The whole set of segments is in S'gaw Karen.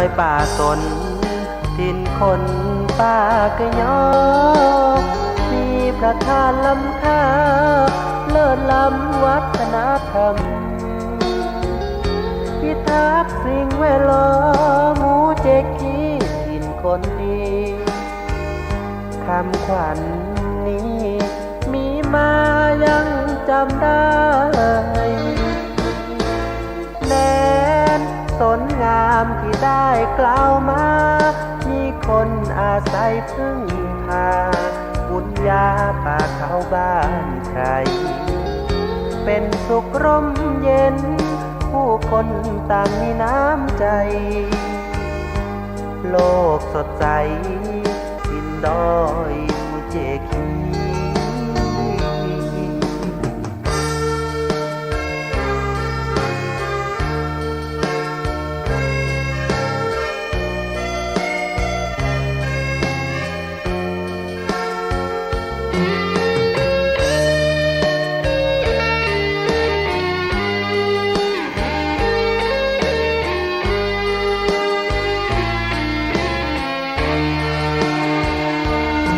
ဒွဲၣ်ပၢ်တိၼ် ထိၼ်ၶူၼ်ပၢ်ကညီ မံၤပြထၢၣ်လၢခါ လၢၢ်လၢမ်ဝးသနၢ်ထၢမ် ပံထၢၣ်သိၣ်ဝဲၢ်လီၤ မူစ့ခံ ထိၼ်ၶူၼ်နံၤ คำขวัญนี้ มีมายังจำได้ แดนสนงามที่ได้กล่าวมา มีคนอาศัยพึ่งพา บุญญาป่าเขาบ้านใคร เป็นสุขร่มเย็น ผู้คนต่างมีน้ำใจ โลกสดใส ถิ่นดอยภูเจกฮี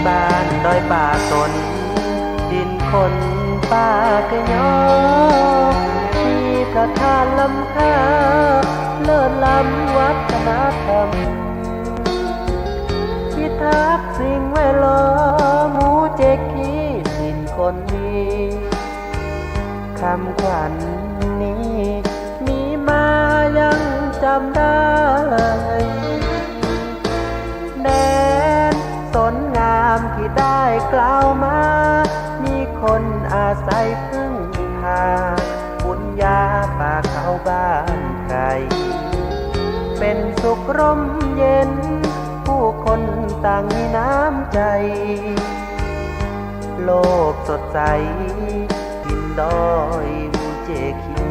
บ้านดอยป่าสน ถิ่นคนป่ากะยอ มีพระธาตุล้ำค่า เลิศล้ำวัฒนธรรม พิทักษ์สิ่งแวดล้อม หมู่เจกฮี ถิ่นคนดี คำขวัญนี้ มีมายังจำได้ แดนสนงามที่ได้กล่าวมา มีคนอาศัยพึ่งพา บุญญาป่าเขาบ้านใคร เป็นสุขร่มเย็น ผู้คนต่างมีน้ำใจ โลกสดใส ถิ่นดอยมูเจกฮี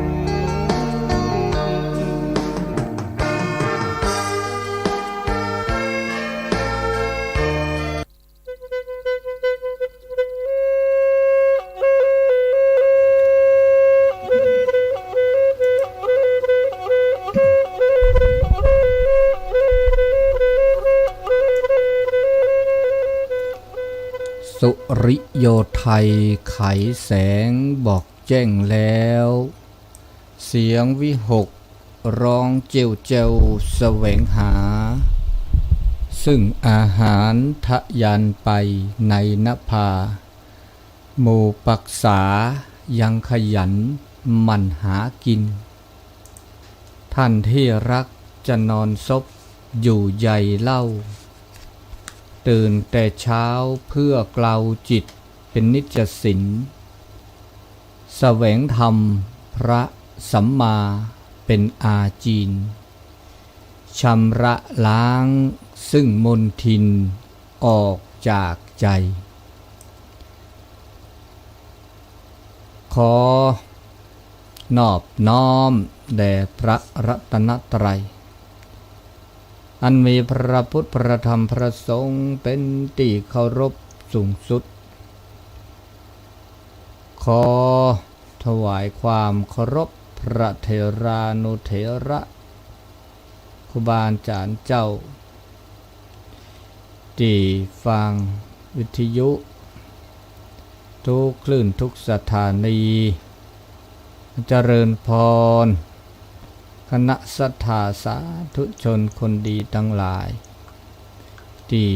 สุริโยไทยไขแสงบอกแจ้งแล้ว เสียงวิหกร้องเจ้วเจ้วแสวงหา ซึ่งอาหารทะยานไปในนภา หมู่ปักษายังขยันหมั่นหากิน ท่านที่รักจะนอนซบอยู่ใยเล่า ตื่นแต่เช้าเพื่อกลาวจิตเป็นนิจสิน แสวงธรรมพระสัมมาเป็นอาจีน ชำระล้างซึ่งมลทินออกจากใจ ขอนอบน้อมแด่พระรัตนตรัย อันมีพระพุทธพระธรรมพระสงฆ์เป็นที่เคารพสูงสุด ขอถวายความเคารพพระเถรานุเถระ ครูบาอาจารย์เจ้า ที่ฟังวิทยุ ทุกคลื่นทุกสถานี เจริญพร คณะศรัทธาสาธุชนคนดีทั้งหลาย ที่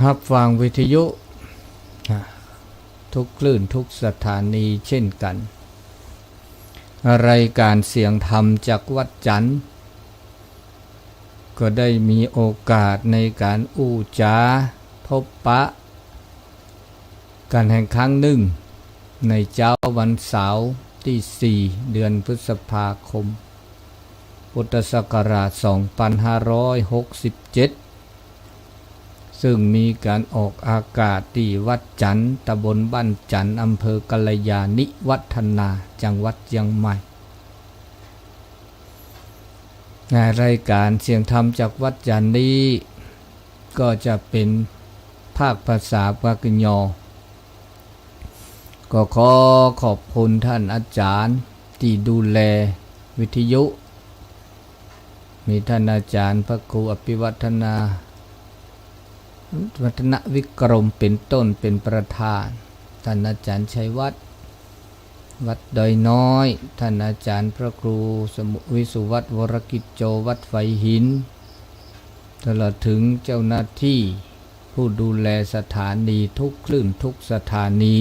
รับฟังวิทยุ ทุกคลื่นทุกสถานีเช่นกัน รายการเสียงธรรมจากวัดจันทร์ ก็ได้มีโอกาสในการอู้จาพบปะ กันแห่งครั้งหนึ่ง ในเช้าวันเสาร์ที่สี่ เดือนพฤษภาคม พุทธศักราชสองพันห้าร้อยหกสิบเจ็ด ซึ่งมีการออกอากาศที่วัดจันทร์ ตำบลบ้านจันทร์ อำเภอกัลยาณิวัฒนา จังหวัดเชียงใหม่ ในรายการเสียงธรรมจากวัดจันทร์นี้ ก็จะเป็นภาคภาษาปากกยอ ก็ขอขอบคุณท่านอาจารย์ที่ดูแลวิทยุ มีท่านอาจารย์พระครูอภิวัฒนา วัฒนวิกรมเป็นต้นเป็นประธาน ท่านอาจารย์ชัยวัฒน์ วัดดอยน้อย ท่านอาจารย์พระครูสมุ วิสุวัฒน์ วรกิจโจ วัดไฟหิน ตลอดถึงเจ้าหน้าที่ผู้ดูแลสถานีทุกคลื่นทุกสถานี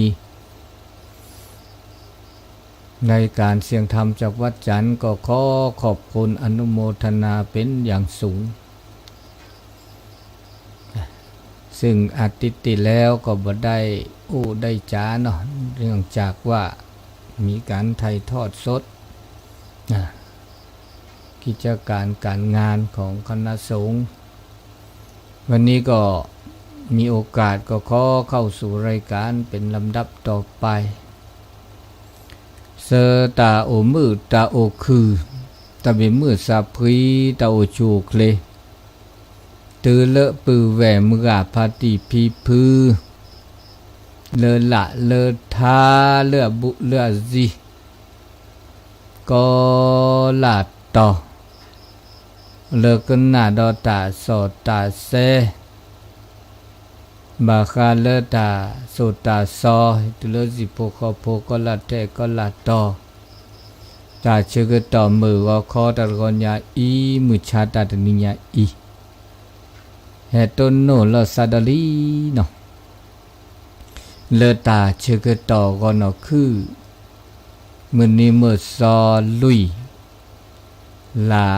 ในการเสียงธรรมจากวัดจันทร์ก็ขอขอบคุณอนุโมทนาเป็นอย่างสูง ซึ่งอาทิตย์ที่แล้วก็บ่ได้อู้ได้จาเนาะ เนื่องจากว่ามีการถ่ายทอดสด นะ กิจการการงานของคณะสงฆ์ วันนี้ก็มีโอกาสก็ขอเข้าสู่รายการเป็นลำดับต่อไป ဆၢတၢ်အိၣ်မုာ်တၢ်အိၣ်ခုၣ် တၢ်ဘၣ်မုာ်သးဖှံ တၢ်အိၣ်ဆူၣ်အိၣ်ချ့ တုၤလၢပုၢ်ဝဲၢ်မုၢ်ဂၤဖါတံၢ်ဖံဖု လၢလၢ်လၢထါ လၢအဘူးလၢအစံ ကိးလၢ်တီၤ လၢကနၣ်ဒီးတၢ်စီၣ်တၢ်ဆဲ ဘၣ်ဃးလၢတၢ်စိာ်တၢ်စီၤ တုၤလၢစံၣ်ဖိဃီဖိ ကိးလၢ်ထဲကိးလၢ်တီၤ တၢ်ဆၢကတီၢ်မုာ်ဂီၤခီတၢ်တဂီၤညါအံၤ မုၢ်ဆါတၢ်တနံၤညါအံၤ ဟဲတိၢ်နီၣ်လိာ်သးဒီးလံနီၤ လၢတၢ်ဆၢကတီၢ်ဂီၤနီၢ်ခုၣ် မုၢ်နံၤမုၢ်သီလွံၢ်လါ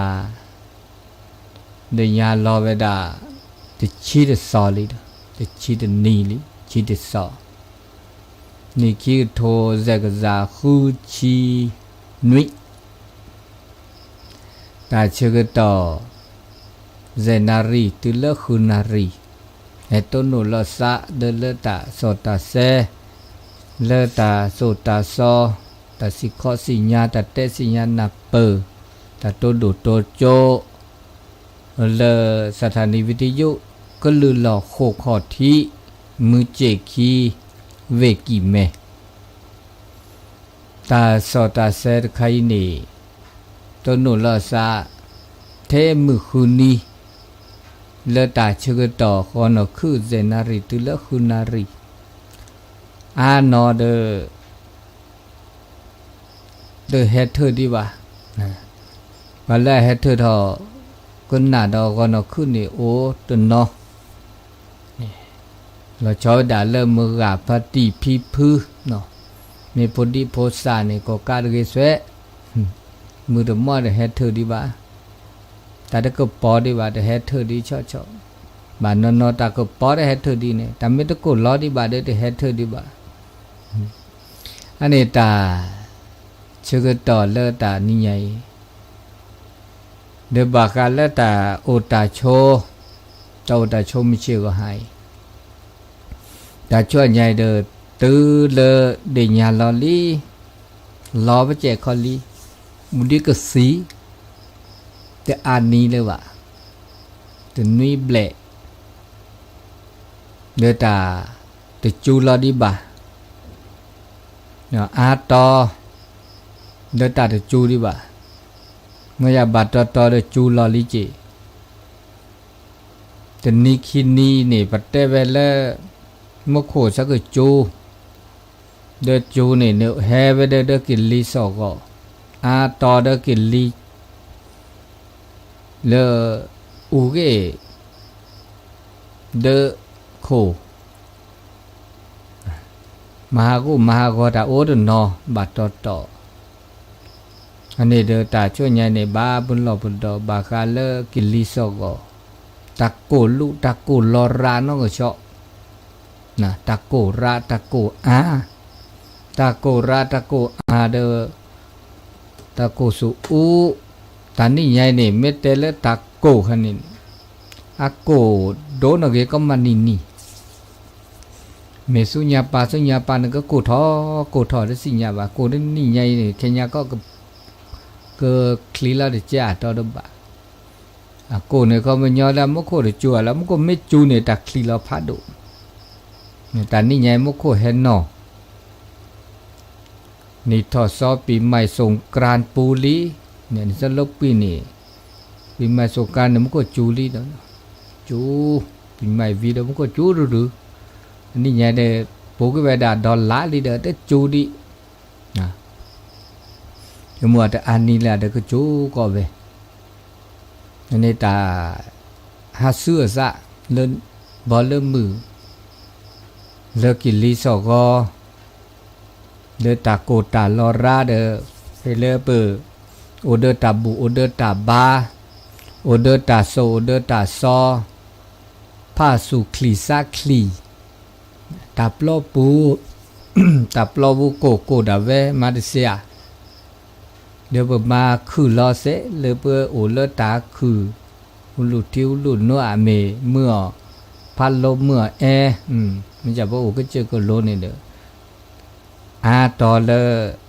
ဒညါလီၤဝဲဒၣ် တဆံတစီၤလံဒီး တဆံတနံၤလံ ဆံတစီၤ နံၣ်ခံကထိ စဲးကစၢ်ဃုဆံနွံ တၢ်ဆၢကတီၢ် စဲးနၣ်ရံၣ် တုၤလၢဃုနၣ်ရံၣ် ဟဲတိၢ်နီၣ်လိာ်သးဒီးလၢတၢ်စီၣ်တၢ်ဆဲ လၢတၢ်စိာ်တၢ်စီၤ တၢ်စံၣ်ခီစံၣ်ညါ တၢ်တဲစံၣ်ညါနၢ်ပၢၢ် တၢ်တိၢ်ဒိၣ်တိၢ်ကၠိ လၢ สถานีวิทยุ ကလုာ်လီၢ်ဃိာ်ခီၣ်ထံး မုၢ်စ့ၣ်ခံ ဝ့ၢ်ကံၢ်မဲ တၢ်စီၣ်တၢ်ဆဲတခါအံၤန့ၣ် တိၢ်နီၣ်လိာ်သး ထဲမုၢ်ဃုနံၤ လၢတၢ်ဆၢကတီၢ် ဂီၤနီၢ်ခုၣ် စဲးနၣ်ရံၣ် တုၤလၢဃုနၣ်ရံၣ် အါနီၢ်ဒီး တဟဲထၢၣ်ဒံးဘၣ်. ပှၤလၢအဟဲထၢၣ်ထီၣ် ကနၣ်ဒီးဂီၤနီၢ်ခုၣ်န့ၣ်အိၣ်တနီၤ လီၤဆီဝဲဒၣ်လၢမုၢ်ဂၤဖါတံၢ်ဖံဖု မ့ၢ်ဖိဒံဖိသၣ်န့ၣ် ကိးကးတဂ့ၤစွဲ မုၢ်တမီၢ်တဟဲထၢၣ်ဒံးဘၣ်, တၢ်တကပီၤဒံးဘၣ် တဟဲထၢၣ်ဒံးဆီၣ်ဆီၣ်, ဘၣ်နီၢ်နီၢ်တၢ်ကပီၤတဟဲထၢၣ်ဒံးန့ၣ် တၢ်မ့ၢ်တကိၢ်လီၤဒံးဘၣ်ဒီး တဟဲထၢၣ်ဒံးဘၣ်. အန့ၣ်တၢ်ဆၢကတီၢ်လၢတၢ်နံၤညါအံၤ ဒီးဘၣ်ဃးလၢတၢ်အိၣ်တၢ်ဆိး, တၢ်အိၣ်တၢ်ဆိးမုၢ်ဆ့ၣ်ဂီၤဟါအံၤ, တၢ်ဆိးညါအံၤဒီး တုၤလၢဒ့ၣ်ညါလီၤလံ, လီၤပစဲးခီလံ, မူဒံကသံ, တအါနံၤလၢၤဘၣ်, တနွံဘျဲၣ်, ဒီးတၢ်တစူၤလီၤဒံးဘၣ် အါတီၤ လၢတၢ်တစူၤဒံးဘၣ်, မ့ၢ်ယၤဘၣ်တီတီဒီးစူၤလီၤလံက့ၤ, တနံၤခံနံၤန့ၣ် ပတဲဝဲလၢ မူခိၣ်စ့ၢ်ကီးစူၤ, ဒီးစူၤန့ၣ် နဟဲဝဲဒၣ်ဒီးကလံၤစိးဂီၤ, အါတီၤဒီးကလံၤ လၢအူဂ့ၢ် ဒီးခိၣ် မၤဟးဂူာ်မၤဟးဂီၤတၢ်အိၣ်တနီၤ ဘၣ်တီတီ, အန့ၣ်ဒီးတၢ်ဆိးညါန့ၣ် ဘၣ်ပလီၢ်ပဒီး ဘၣ်ဃးလၢကလံၤစိးဂီၤ, တၢ်ကိၢ်လူးတၢ်ကိၢ်လီၤရၤနီၢ်ကဆီ, တၢ်ကိၢ်ရၤတၢ်ကိၢ်အါ, တၢ်ကိၢ်ရၤတၢ်ကိၢ်အါဒီး တၢ်ကိၢ်စူၤအူ, တၢ်နံၤညါအံၤန့ၣ် မ့ၢ်တဲလၢတၢ်ကိၢ်ခါန့ၣ် အကိၢ်ဒိၣ်နီၢ်ဂ့ၤကီးမးနံၤနံၤ, မ့ၢ်ဆူညါပၤဆူညါပၤန့ၣ် ကကိၢ်ထီၣ်ကိၢ်ထီၣ်တသ့ၣ်ညါဘၣ်, ကိၢ်တနံၤညါအံၤန့ၣ် ခဲညါကီၢ် ကချံလီၤတကဲအတီတဘၣ်, အကိၢ်န့ၣ် ခီပညီလၢမူခိၣ်တစူၤလီၤ, မူခိၣ်မ့ၢ်စူၤန့ၣ် တၢ်ချံးလီၤဖးဒိၣ်, တၢ်နံၤညါအံၤမူခိၣ်ဟဲနီၤ နံၣ်ထီၣ်စီၤပံၤမး สงกรานต์ပူၤလံ, နံၣ်စီၤလီၤပံၤန့ၣ် ပံၤမၤစိးကါန့ၣ် မူခိၣ်စူၤလံဒီး, စူၤ, ပံၤမၤဝံၤဒီး မူခိၣ်စူၤရုရု, အနံၣ်ညါဒီး ပိာ်က့ၤဝဲဒၣ်ဒီးလါလံဒီး တစူၤဒံး, ယမိၢ်အတအါနံၤလၢဒီးကစူၤကီးဝဲ, န့ၣ်တၢ် ဟးဆူအသး လၢ ဘီလၢမုၢ် လၢကလံၤစိးဂီၤ လၢတၢ်ကိၢ်တၢ်လီၤရါဒီး ဖဲလၢပ အိၣ်ဒီးတၢ်ဘူၣ် အိၣ်ဒီးတၢ်ဘါ အိၣ်ဒီးတၢ်စိၤ အိၣ်ဒီးတၢ်စီ ဖးဆူၣ်ချံၣ်သးချံၣ် တၢ်ပျီပူၤ တၢ်ပျီပူၤကိၢ်ကိၢ်ဒၣ်ဝဲ မၤတစဲးဧါ, ဒီးပမၤခုၣ်လီၤစဲး လၢပအိၣ်လၢတၢ်ခုၣ် ဟူလူၢ်ထံဟူလူၢ်နိအမ့ၢ် မုၢ်အီၣ် ဖးလိမုၢ်အီၣ်အဲ, မ့ၢ်ပအိၣ်ကစၢၢ်ကလိန့ၣ်ဒီး အါတီၤလၢ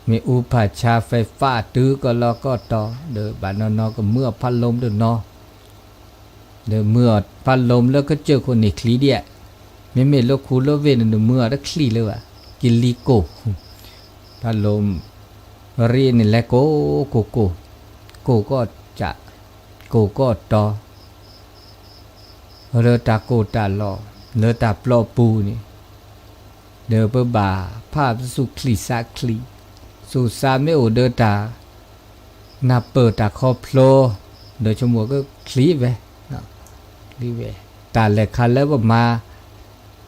မ့ၣ်အူဖးဆါ ไฟฟ้า တုၤကလီကီၢ်တီၤ ဒီးဘၣ်နီၢ်နီၢ်ကမုၢ်အီၣ်ဖးလိတနီၤ, ဒီးမုၢ်အီၣ်ဖးလိလၢကစၢၢ်ခိၣ်န့ၣ်ချံဒံးဧါ, မ့မ့ၢ်လၢခူလၢဝ့ၢ်န့ၣ် မုၢ်အီၣ်တချံလၢၤဘၣ်, ကလံၤကိၢ်, ဖးလိ ရ့န့ၣ်လဲၤကိၢ်ကိၢ်ကိၢ်, ကိၢ်ကီၢ်ကး, ကိၢ်ကီၢ်တီၤ လၢတၢ်ကိၢ်တၢ်လီၤ လၢတၢ်ပျီပူၤန့ၣ်, ဒီးပဘၣ်ဖးဆူၣ်ချံၣ်သးချံၣ်, ဆူၣ်သးမ့ၢ်အိၣ်ဒီးတၢ် နၢ်ပၢၢ်တၢ်ခီဖျိ, ဒီးဆိကမိၣ်ကချံဝဲ, ချံဝဲ, တၢ်လဲၤခါလၢပမၤ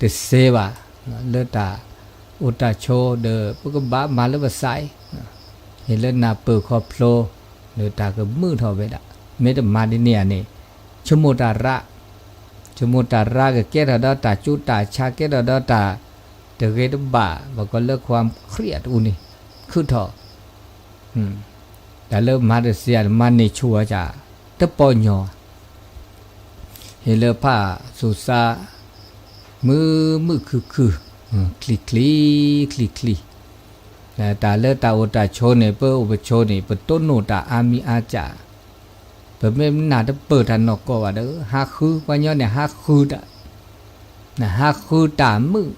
တစဲးဘၣ်, လၢတၢ်အိၣ်တၢ်ဆိးဒီး ပကဘၣ်မၤလၢပသးအံၤ, ဟ့ၣ်လၢနၢ်ပၢၢ်ခီဖျိ, ဒီးတၢ်ကမုာ်ထီၣ်ဝဲဒၣ်, မ့ၢ်တမၤဒ်န့ၣ်ဧါန့ၣ်, ဆိကမိၣ်တၢ်ရၣ်, ဆိကမိၣ်တၢ်ရၣ်ကကဲထီၣ်ဒီးတၢ်ကၠူတၢ်ဆါ ကဲထီၣ်ဒီးတၢ်တဂ့ၤတဘၣ် ဘၣ်ကီးလၢ ความเครียด တအူန့ၣ်, ခုၣ်ထီၣ် တၢ်လၢမၤတစဲး မၤန့ၢ်ဆူၣ်အီၤက တပီညီ, ဟ့ၣ်လၢဖးဆူၣ်သး မုာ်မုာ်ခုၣ်ခုၣ်, ချံချံ, ချံချံ, တၢ်လၢတၢ်အိၣ်တၢ်ဆိးန့ၣ် ပအိၣ်ပဆိးန့ၣ် ပတိၢ်နီၣ်တၢ်အါမံၤအါစှၤ, ပမ့ၢ်နၢ်တပၢၢ်တၢ်နီၢ်ကီၢ်ဘၣ်ဒီး ဟးဃု ပှၤညီန့ၣ်ဟးဃုတၢ် ဟးဃုတၢ်မုာ်,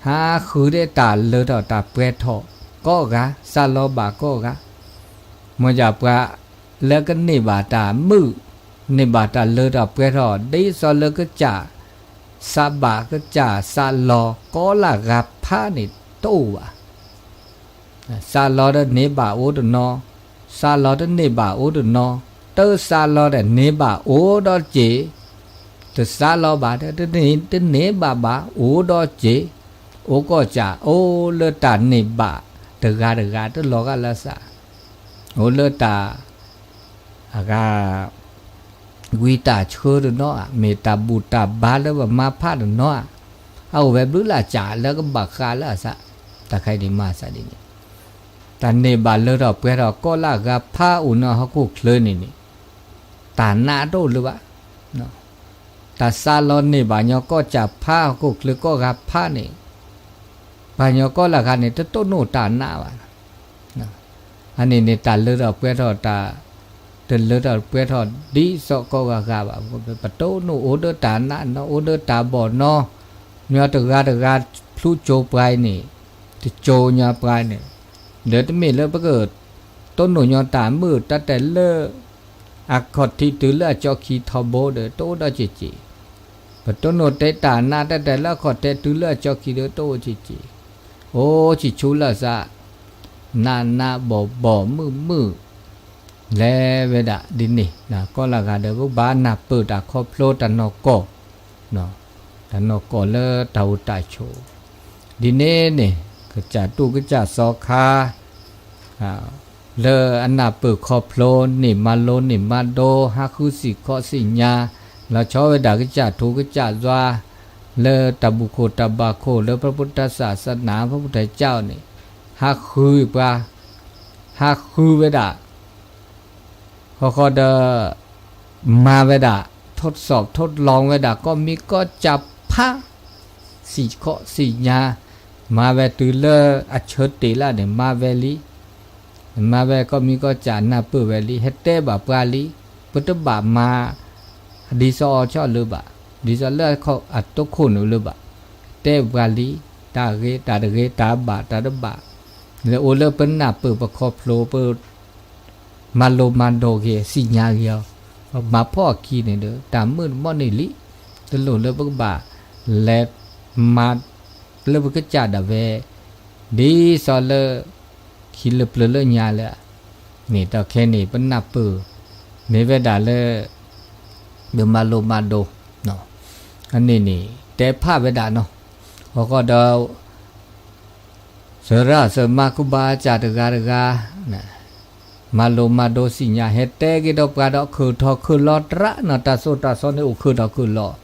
ဟးဃုဒီးတၢ်လၢထီၣ်တၢ်ပှဲၤထီၣ်ကိးဂၤ, စးလီၤဘၣ်ကိးဂၤ, မ်ယပှၤလၢကန့ၢ်ဘၣ်တၢ်မုာ်, န့ၢ်ဘၣ်တၢ်လၢထီၣ်ပှဲၤထီၣ် ဒ်သိးလၢကစၢ် စးဘၣ်ကစၢ်စးလီၤကိးလၢဂၤဖးန့ၣ် တအိၣ်ဘၣ်. စးလီၤဒီးန့ၢ်ဘၣ်အိၣ်တနီၤ, စးလီၤတန့ၢ်ဘၣ်အိၣ်တနီၤ, တစးလီၤဒီးန့ၢ်ဘၣ်အိၣ်ဒီးစ့ၢ်, တစးလီၤဘၣ်ဒီး တန့ၢ်ဘၣ်ဘၣ်အိၣ်ဒီးစ့ၢ်, အိၣ်ကိးစၢ် အိၣ်လၢတၢ်န့ၢ်ဘၣ်တဂၤတဂၤတလီၤဂာ်လၢသး, အိၣ်လၢတၢ် အဂၤ ဝံတၢ်ဆှၢတနီၤဧါ, မ့ၢ်တၢ်ဘူၣ်တၢ်ဘါလၢပမၤဖးတနီၤဧါ, အအိၣ်ဝဲဘျုးလၢ်စၢ်လၢကဘၣ်ဃးလၢအသး, တၢ်ခဲအံၤန့ၣ်မၤသးဒ်န့ၣ်, တၢ်န့ၢ်ဘၣ်လၢထီၣ်ပှဲၤထီၣ်ကိးလၢဂၤဖးအိၣ်န့ၣ်ဟီၣ်ခိၣ်ချၢန့ၣ်န့ၣ်, တၢ်နးတအိၣ်လၢၤဘၣ်. တၢ်စးလီၤန့ၢ်ဘၣ်ညီကိးစၢ်ဖးဟီၣ်ခိၣ်ချၢကိးဂၤဖးန့ၣ်, ပှၤညီကိးလၢဂၤန့ၣ် တတိၢ်နီၣ်တၢ်နးဘၣ်. အန့ၣ်န့ၣ် တၢ်လၢထီၣ်ပှဲၤထီၣ်တၢ်, တလၢထီၣ်ပှဲၤထီၣ်ဒ်သိးကိးဂၤဂၤဘၣ်, ပတိၢ်နီၣ်အိၣ်ဒီးတၢ်နးနီၤ အိၣ်ဒီးတၢ်ဘီၣ်နီၤ, ညီတဂၤတဂၤဖျူကၠိပှၤအံၤန့ၣ်, တကၠိညီပှၤန့ၣ်, ဒီးတမ့ၢ်လၢပက တိၢ်နီၣ်ညီတၢ်မုာ်တၢ်တဲလၢ အခီၣ်ထံးတုၤလၢအကၠီခံထီဘိဒီး တအိၣ်ဒီးစ့ၢ်ကီး, ပတိၢ်နီၣ်တဲတၢ်နးတၢ်တဲလၢအခီၣ်ထံးတုၤလၢအကၠီခံဒီး တအိၣ်စ့ၢ်ကီး, အိၣ်စံးဆူလၢသး, နးနးဘီၣ်ဘီၣ်မုာ်မုာ် လဲၤဝဲဒၣ်ဒ်န့ၣ်, ကိးလၢဂၤဒီး ပဘၣ်နၢ်ပၢၢ်တၢ်ခီဖျိတၢ်နီၢ်ကီၢ်, တၢ်နီၢ်ကီၢ်လၢတၢ်အိၣ်တၢ်ဆိး, ဒ်န့ၣ်န့ၣ် ကစၢ်တူၢ်ကစၢ်စီခါ လၢအနၢ်ပၢၢ်ခီဖျိန့ၢ်မၤလိန့ၢ်မၤဒိ ဟးဃုစံၣ်ခီၣ်စံၣ်ညါ, လီၤဆီဝဲဒၣ်ကစၢ်ထူကစၢ်ယွၤ လၢတၢ်ဘူၣ်ခိၣ်တၢ်ဘၣ်ခိၣ်လၢ พระพุทธศาสนา พระพุทธเจ้า န့ၣ်, ဟးဃုပှၤ, ဟးဃုဝဲဒၣ် ဃီဃီဒီး မၤဝဲဒၣ် ทดสอบทดลอง ဝဲဒၣ် ကိးမံၤကိးစၢ်ဖး စံၣ်ခီၣ်စံၣ်ညါ, မၤဝဲတုၤလၢအဆၢတ့ၢ်လၢန့ၣ် မၤဝဲလံ, မၤဝဲကိးမံၤကိးစၢ်နၢ်ပၢၢ်ဝဲလံ, ဟဲတဲဘၣ်ပှၤလံ, ပတဘၣ်မၤ ဒ်သိးအီၤဆီလၢၤဘၣ်, ဒ်သိးလၢအတိခိၣ်န့ၣ်လၢၤဘၣ်, တဲပှၤလံ, တၢ်ဂ့ၤတၢ်တဂ့ၤ တၢ်ဘၣ်တၢ်တဘၣ်, လၢအိၣ်လၢပနၢ်ပၢၢ်ပခီဖျိ ပ မၤလိၤမၤဒိးက့ၤ သ့ၣ်ညါက့ၤအီၤ, မၤဖှီၣ်အခံန့ၣ်ဒီး တၢ်မုာ်တမီၣ်န့ၣ်လံ, တလိၣ်လၢပကဘၣ်လဲၤမၤ လၢပကစၢ်ဒၣ်ဝဲ ဒ်သိးလၢ ခံလၢပျၢၤလၢညါလၢ န့ၣ်တၢ်ခဲန့ၣ် ပနၢ်ပၢၢ် မ့ၢ်ဝဲဒၣ်လၢ ပမၤလိၤမၤဒိး အန့ၣ်န့ၣ် တဲဖးဝဲဒၣ်နီၤ, အဃိဒီး သရၣ်သမါကူဘါစၢ်တဂၤတဂၤ မၤလိၤမၤဒိးသ့ၣ်ညါ ဟဲတဲက့ၤဒီးပှၤဒီး ခုၣ်ထီၣ်ခုၣ်လီၤတရၣ်နီၤ, တၢ်သိၣ်တၢ်သီန့ၣ်အိၣ်ခုၣ်ထီၣ်ခုၣ်လီၤ,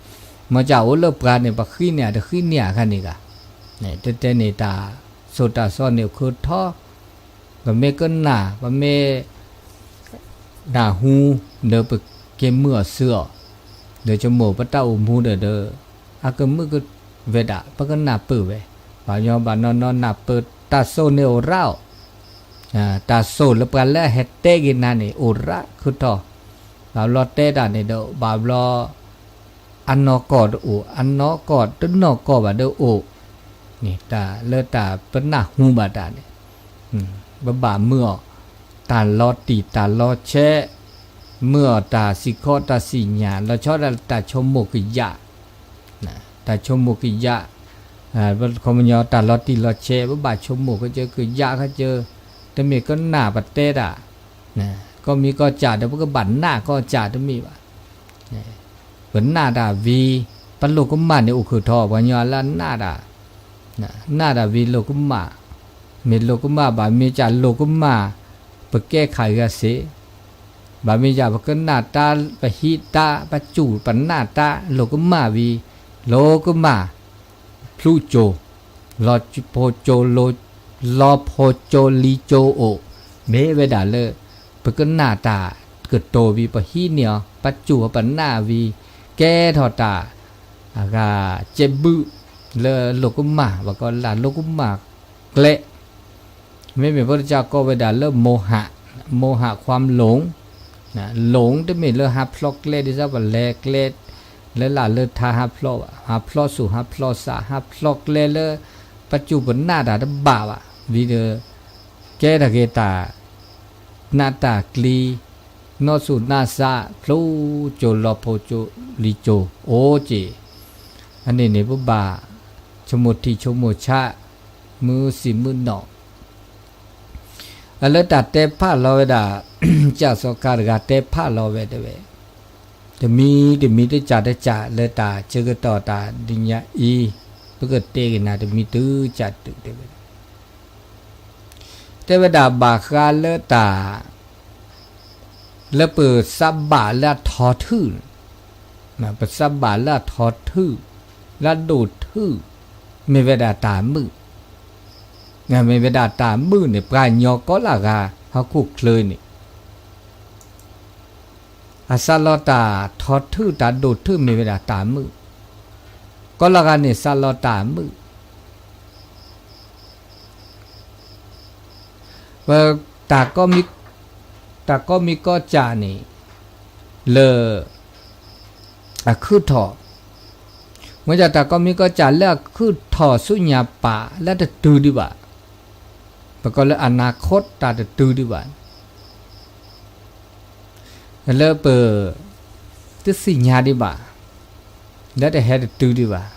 မ့ၢ်စ့ၢ်အိၣ်လၢပှၤန့ၣ် ပဃံန့ၢ်ဧါတဃံန့ၢ်ဧါခါန့ၣ်ဂၤ, တဲတဲန့ၣ် တၢ်သိၣ်တၢ်သီန့ၣ်အိၣ်ခုၣ်ထီၣ်, ပမ့ၢ်ကနၣ် ပမ့ၢ် နၢ်ဟူ ဒီးပက့ၤမုာ်အီၤဆူအီၤ, ဒီးဆိကမိၣ်ပတၢ်အိၣ်မူဒီး အကမုာ်ကဝဲဒၣ် ပကနၢ်ပၢၢ်ဝဲ, ပှၤကညီဘၣ်နီၢ်နီၢ်နၢ်ပၢၢ်တၢ်သိၣ်န့ၣ်အိၣ်ရၣ်အီၤ, တၢ်သိၣ်လၢပှၤလၢအဟဲတဲက့ၤနၤန့ၣ် အိၣ်ရၣ်ခုၣ်ထီၣ်, ဘၣ်ဘျီတဲတၢ်န့ၣ်ဒီး ဘၣ်ဘျီ အနီၢ်ကီၢ်တအိၣ် အနီၢ်ကီၢ်တနီၢ်ကီၢ်ဘၣ်ဒီးအိၣ်, န့ၣ်တၢ်လၢတၢ်ပနၢ်ဟူဘၣ်တၢ်န့ၣ် ပဘၣ်မုာ်အီၤ တၢ်လီၤတံၢ်တၢ်လီၤဆဲး, မုာ်အီၤတၢ်စံးခီတၢ်စံးညါ လီၤဆီဒၣ်တၢ်ဆိကမိၣ်ကယၢ်, တၢ်ဆိကမိၣ်ကယၢ်, ခီပညီတၢ်လီၤတံၢ်လီၤဆဲး ပဘၣ်ဆိကမိၣ်ကစၢ်ကယၢ်ကစၢ်, တမ့ၢ်ကနၣ်ပတဲတၢ်, ကီၢ်မံၤကီၢ်စဲၣ်ဒီး ပကဘၣ်နၢ်ကီၢ်စဲၣ်တမ့ၢ်ဘၣ် ပနၢ်တၢ်ဝံၤ ပလိာ်ကမၣ်န့ၣ်အိၣ်ခုၣ်ထီၣ် ပှၤကညီလၢအနၢ်တၢ်, နၢ်တၢ်ဝံၤလိာ်ကမၣ်, မ့ၢ်လိာ်ကမၣ်ဘၣ် မ့ၢ်စ့ၢ်လိာ်ကမၣ် ပကဲခးဂၤစ့ၢ်, ဘၣ်မ့ၢ်စ့ၢ်ပကနၣ်တၢ် ပဟံးတၢ် ပစူၢ်ပနၢ်တၢ် လိာ်ကမၣ်ဝံၤ လိာ်ကမၣ် ဖျူကၠိ, လီၤဖိကၠိ, လီၤဖိကၠိလံကၠိအိၣ်, မ့ၢ်ဝဲဒၣ်လၢ ပကနၣ်တၢ်ကတိၤဝံၤ ပဟံးန့ၢ်အီၤ ပစူၢ်ပနၢ်ဝံၤ ကဲထီၣ်တၢ် အဂၤကဲဘုၣ် လၢလိာ်ကမၣ် ပှၤကိးလၢလိာ်ကမၣ်ကျဲ မ့မ့ၢ်ဖိတကၢ်ကိးဝဲဒၣ်လၢ မိဟး, မိဟး ความหลง, หลง တမ့ၢ်လၢဟးဖျီကျဲဒ်သိးပလဲၤကျဲ လၢလာ်လၢထါဟးဖျီဘၣ်, ဟးဖျီဆူၣ်ဟးဖျီစး ဟးဖျီကျဲလၢ ပစူၢ်ပနၢ်တၢ်တဘၣ်ဘၣ်, ဝံၤဒီး ကဲထီၣ်က့ၤတၢ် နးတၢ်ကျံ, နီၣ်ဆူၣ်နၢ်စး ဖျိကၠိလီၤဖိကၠိလံၤကၠိ အိၣ်က့ၤ, အန့ၣ်န့ၣ် ပဘၣ်ဆိကမိၣ်ထံဆိကမိၣ်ဆး မုာ်စံးမုာ်နီၣ်, အလၢတၢ်တဲဖးလီၤဝဲဒၣ် ကၢ်စီၤခါတဂၤတဲဖးလီၤဝဲတဲဝဲ, တမံၤတမံၤတကၢ်တကၢ်လၢတၢ်ဆၢကတီၢ်တၢ်ဒုးညါအံၤ, ပကတဲက့ၤနၤတမံၤတုၤကၢ်တုၤတဲဝဲ တဲဝဲဒၣ်ဘၣ်ဃးလၢတၢ် လၢပသးဘၣ်လၢအထီထု, ပသးဘၣ်လၢအထီထု, လၢအဒိၣ်ထု, မ့ၢ်ဝဲဒၣ်တၢ်မုာ်, မ့ၢ်ဝဲဒၣ်တၢ်မုာ်န့ၣ် ပှၤကညီကိးလၢဂၤ ဟီၣ်ခိၣ်ချၢန့ၣ် အစးလီၤတၢ်ထီထုတၢ်ဒိၣ်ထုမ့ၢ်ဝဲဒၣ်တၢ်မုာ်, ကိးလီၤဂၤန့ၣ်စးလီၤတၢ်မုာ်, ပ တၢ်ကီမံကီၢ်စဲၣ်န့ၣ် လၢ အခုၣ်ထီၣ်, မ့ၢ်တၢ်ကီမံကီၢ်စဲၣ်လၢအခုၣ်ထီၣ်ဆူညါပာ်လၢတတုၤဒံးဘၣ်, ပကိးလၢ อนาคต တၢ်တတုၤဒံးဘၣ် လၢပ တသ့ၣ်ညါဒံးဘၣ်, လၢတဟဲတတုၤဒံးဘၣ်,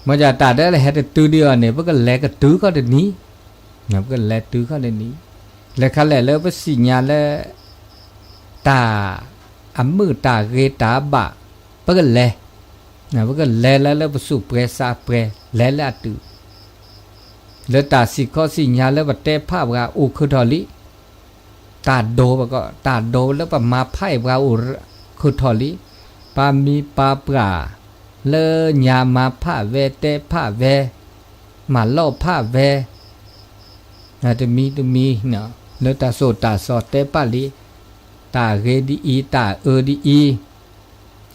မ့ၢ်ဒ်တၢ်လၢဟဲတတုၤဒံးအီၤန့ၣ် ပကလဲၤကတုၤခီၣ်တနံၤ, ပကလဲၤတုၤခီၣ်တနံၤ, လဲၤခါလဲၣ်လၢပသ့ၣ်ညါလၢ တၢ်အမုာ်တၢ်ဂ့ၤတၢ်ဘၣ်, ပကလဲၤ, ပကလဲၤလၢလၢပစူၢ်ပှဲၤသးပှဲၤ လဲၤလၢအတုၤ လၢတၢ်စံၣ်ခီၣ်စံၣ်ညါလၢပတဲဖးပှၤအိၣ်ခုၣ်ထီၣ်လံ, တၢ်ဒိးပကီး တၢ်ဒိးလၢပမၤဖးအံၤပှၤအိၣ်ခုၣ်ထီၣ်လံ, ပၢ်မံပၢ်ပှၢ် လၢညါမၤဖးဝဲတဲဖးဝဲ, မၤလီၢ်ဖးဝဲ, တမံၤတမံၤ လၢတၢ်သိၣ်တၢ်သီတဲဖးလံ, တၢ်ဂ့ၤဒ်အံၤ တၢ်အၢဒ်အံ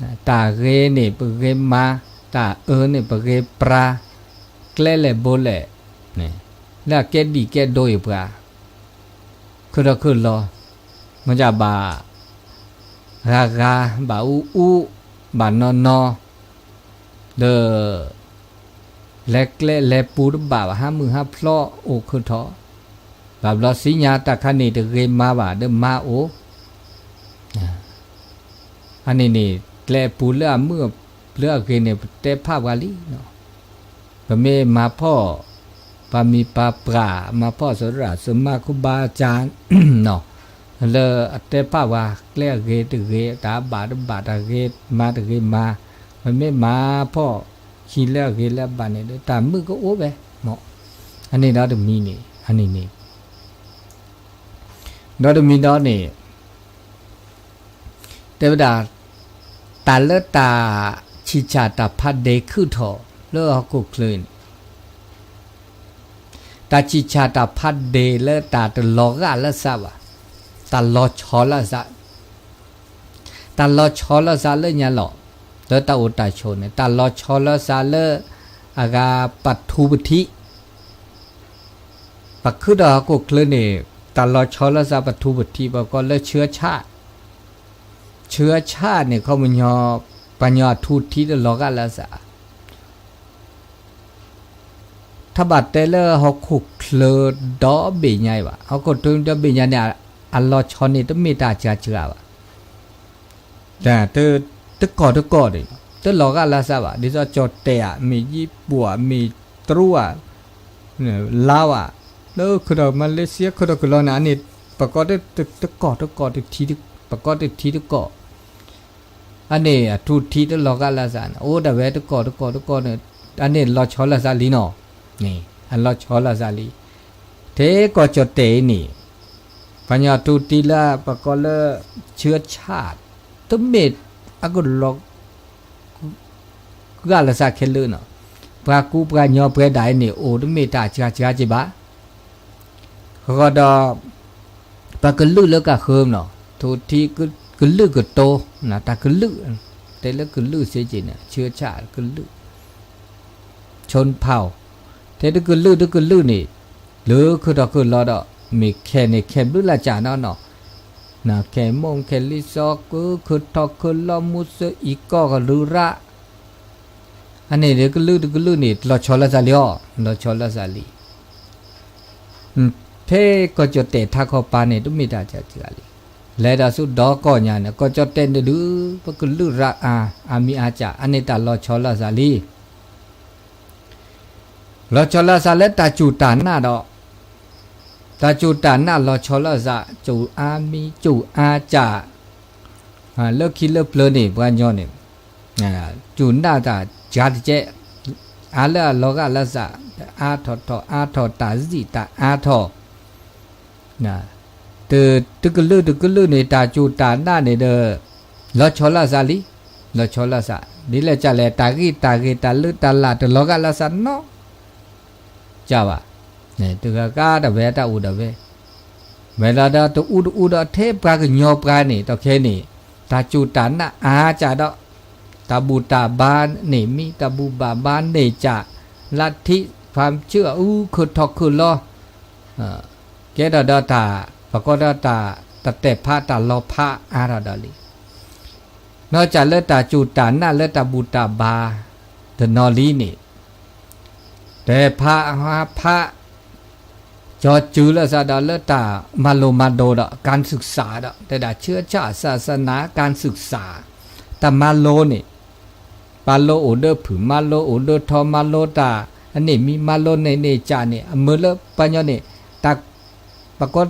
ၤ, တၢ်ဂ့ၤန့ၣ်ပဂ့ၤမၤ, တၢ်အၢန့ၣ်ပဂ့ၤပြၤ, ကျဲလဲၣ်ဘိလဲၣ်, လၢအကဲဒံၣ်ကဲဒိအံၤပှၤ, ခုၣ်ထီၣ်ခုၣ်လီၤ, မ့ၢ်ဒ်ဘၣ် ဂၤဂၤ ဘၣ်အူအူ, ဘၣ်နီၢ်နီၢ်, ဒီး လဲၤကျဲလဲၤပူၤတဘၣ်ဘၣ် ဟးမုာ်ဟးဖျီအိၣ်ခုၣ်ထီၣ်, ဘၣ်ဘျီသ့ၣ်ညါတၢ်ခါန့ၣ်တဂ့ၤမၤဘၣ်ဒီးမၤအိၣ်, အန့ၣ်န့ၣ် ကျဲအပူၤလၢအမုာ်လၢအဂ့ၤန့ၣ် ပတဲဖးပှၤလံနီၤ, ပမ့ၢ်မၤဖှီၣ် ပှၤမံၤပှၤပှၢ် မၤဖှီၣ်သရၣ်သမါ ခူဘါအကၠၢ်နီၤ, လၢအတဲဖးပှၤကျဲအဂ့ၤတဂ့ၤ တၢ်ဘၣ်တဘၣ် တၢ်ဂ့ၤမၤတဂ့ၤမၤ, ပမ့ၢ်မၤဖှီၣ်ခံလၢအဂ့ၤလၢအဘၣ်န့ၣ်ဒီး တၢ်မုာ်ကအိၣ်ဝဲမး, အန့ၣ်ဒီးတမံၤန့ၣ် အန့ၣ်န့ၣ် ဒီးတမံၤဒီးန့ၣ် တဲဝဲဒၣ် တၢ်လၢတၢ်ဆံးဆၣ်တၢ်ဖးဒ့ခုၣ်ထီၣ်လၢဟီၣ်ခိၣ်ချၢန့ၣ် တၢ်ဆံးဆၣ်တၢ်ဖးဒ့လၢတၢ်တလီၤဂာ်လၢသးဘၣ်, တၢ်လီၤဆီလၢသး, တၢ်လီၤဆီလၢသးလၢညါလီၤ, လၢတၢ်အိၣ်တၢ်ဆိးန့ၣ် တၢ်လီၤဆီလၢသးလၢ အဂၤပထူပထံး ပခုၣ်ဒီးဟီၣ်ခိၣ်ချၢန့ၣ် တၢ်လီၤဆီလၢသးပထူပထံး ပကိးလၢဆၢဆၣ်, ဆၢဆၣ်န့ၣ် ခီပညီ ပှၤကညီအထူအထံးတလီၤဂာ်လၢသး တဘၣ်တဲလၢဟီၣ်ခိၣ်ချၢဒီဘ့ၣ်ညါအံၤဘၣ်, ဟီၣ်ခိၣ်ချၢဒီဘ့ၣ်ညါန့ၣ် အလီၤဆီန့ၣ်တမ့ၢ်တၢ်စှၤစှၤဘၣ်, တကီၢ်တကီၢ်န့ၣ် တလီၤဂာ်လၢသးဘၣ်, ဒ်သိးကၠီၣ်တဲၣ်ဧါ မ့ၢ်ယံပူၤဧါ မ့ၢ်တရူးဧါ လါဧါ, လၢခုၣ်ဒီးမၤလ့းစံယါ ခုၣ်ဒီးကလီၤန့ၣ် အန့ၣ် ပကိးတကီၢ်တကီၢ် ပကိးတထံတကီၢ်, အန့ၣ်အထူအထံးတလီၤဂာ်လၢသးန့ၣ် အိၣ်ဒၣ်ဝဲတကီၢ်တကီၢ်တကီၢ်န့ၣ် အန့ၣ်လီၤဆီလၢသးလံနီၤ, အလီၤဆီလၢသးလံ, ထဲကီၢ်ကၠီၣ်တဲၣ်အံၤန့ၣ် ပှၤကညီထူအထံးလၢပကိးလၢ ဆၢဆၣ် တမ့ၢ်အကလီၤ ဂာ်လၢသးခဲလၢာ်နီၤ, ပှၤကူပှၤကညီပှဲၤဒၣ်အံၤန့ၣ် အိၣ်တမ့ၢ်တၢ်စှၤစှၤက့ၤဘၣ်, အဃိဒီး ပှၤကလုာ်လၢကဃၢမနီၤ, ထူထံးကလုာ်ကတိၤ, တၢ်ကလုာ်, တဲလၢကလုာ်စ့ၢ်ကီးန့ၣ် ဆၢဆၣ်ကလုာ်, ဆိဖး, ထဲတကလုာ်တကလုာ်န့ၣ် လၢခုၣ်ထီၣ်ခုၣ်လီၤဒီး မ့ၢ်ခဲန့ၣ်ခဲဘျုးလၢကၠၢ်နီၤနီၤ, ခဲမိၢ်ခဲလံစီ ကခုၣ်ထီၣ်ခုၣ်လီၤ မူစၢအံၤကီၢ်ကရူၢ်ရၣ် အန့ၣ်ဒီးကလုာ်တကလုာ်န့ၣ် လီၤဆီလၢသးလံအီၤ, လီၤဆီလၢသးလံ, ထဲကီၢ်ကၠီၣ်တဲၣ်ထးခီပၤန့ၣ် တမ့ၢ်တၢ်စှၤစှၤလံ, လဲၤဒီးဆူဒီကီၢ်ညါန့ၣ် ကီၢ်ကၠီၣ်တဲၣ်န့ၣ်ဒုး ပကလုာ်ရၣ်အါ အါမံၤအါကၠၢ် အန့ၣ်တၢ်လီၤဆီလၢသးလံ လီၤဆီလၢသးလၢတၢ်စူၢ်တၢ်နာ်ဒီး, တၢ်စူၢ်တၢ်နာ်လီၤဆီလၢသး စူၢ်အါမံၤ စူၢ်အါကၠၢ်, လၢခံလၢပျၢၤန့ၣ် ပှၤကညီန့ၣ် စူၢ်နာ်တၢ်စှၤတကဲး, အါလၢအလီၤဂာ်လၢသး အါထီၣ်ထီၣ်အါထီၣ် တၢ်စံၣ်တၢ်အါထီၣ် တကလုာ်တကလုာ်န့ၣ် တၢ်စူၢ်တၢ်နာ်န့ၣ်ဒီး လီၤဆီလၢသးလံ, လီၤဆီလၢသး, ဒ်လဲၣ်ကၠၢ်လဲၣ် တၢ်ဂံၢ်တၢ်ဂ့ၤတၢ်လၢတၢ်လၢ်တလီၤဂာ်လၢသးနီတကၠၢ်ဘၣ်, တဂၤဂၤတၢ်ဝဲတၢ်အိၣ်ဒၣ်ဝဲ, ဝဲလီၤဒီးတအူတအူဒီးထဲပှၤကညီပှၤန့ၣ် တခီန့ၣ် တၢ်စူၢ်တၢ်နာ်အါကၠၢ်ဒီး တၢ်ဘူၣ်တၢ်ဘါန့ၣ်မံ တၢ်ဘူၣ်ဘၣ်ဘါန့ၢ်ကၠၢ် လၢထံ ความเชื่อ အူခုၣ်ထီၣ်ခုၣ်လီၤ ကဲထီၣ်ဒီးတၢ် ပကိးဒီးတၢ် တၢ်တဲာ်ဖးတၢ်လီၤဖးအါထီၣ်ဒီးလံ. နီၢ်ကၠၢ်လၢတၢ်စူၢ်တၢ်နာ်လၢတၢ်ဘူၣ်တၢ်ဘါ တနီၤလံန့ၣ် တဲာ်ဖးဟါဖး ကၠီစုလၢသးဒီးလၢတၢ်မၤလိမၤဒိးဒီး การศึกษา ဒီး တဲဒၣ် เชื้อชาติ ศาสนา การศึกษา တၢ်မၤလိန့ၣ် မၤလိအိၣ်ဒီးဖုၣ် မၤလိအိၣ်ဒီးထီ မၤလိတၢ်အန့ၣ်မံ မၤလိန့ၢ်န့ၢ်ကၠၢ်န့ၣ် အမုာ်လၢပှၤကညီန့ၣ် တၢ် ပကိး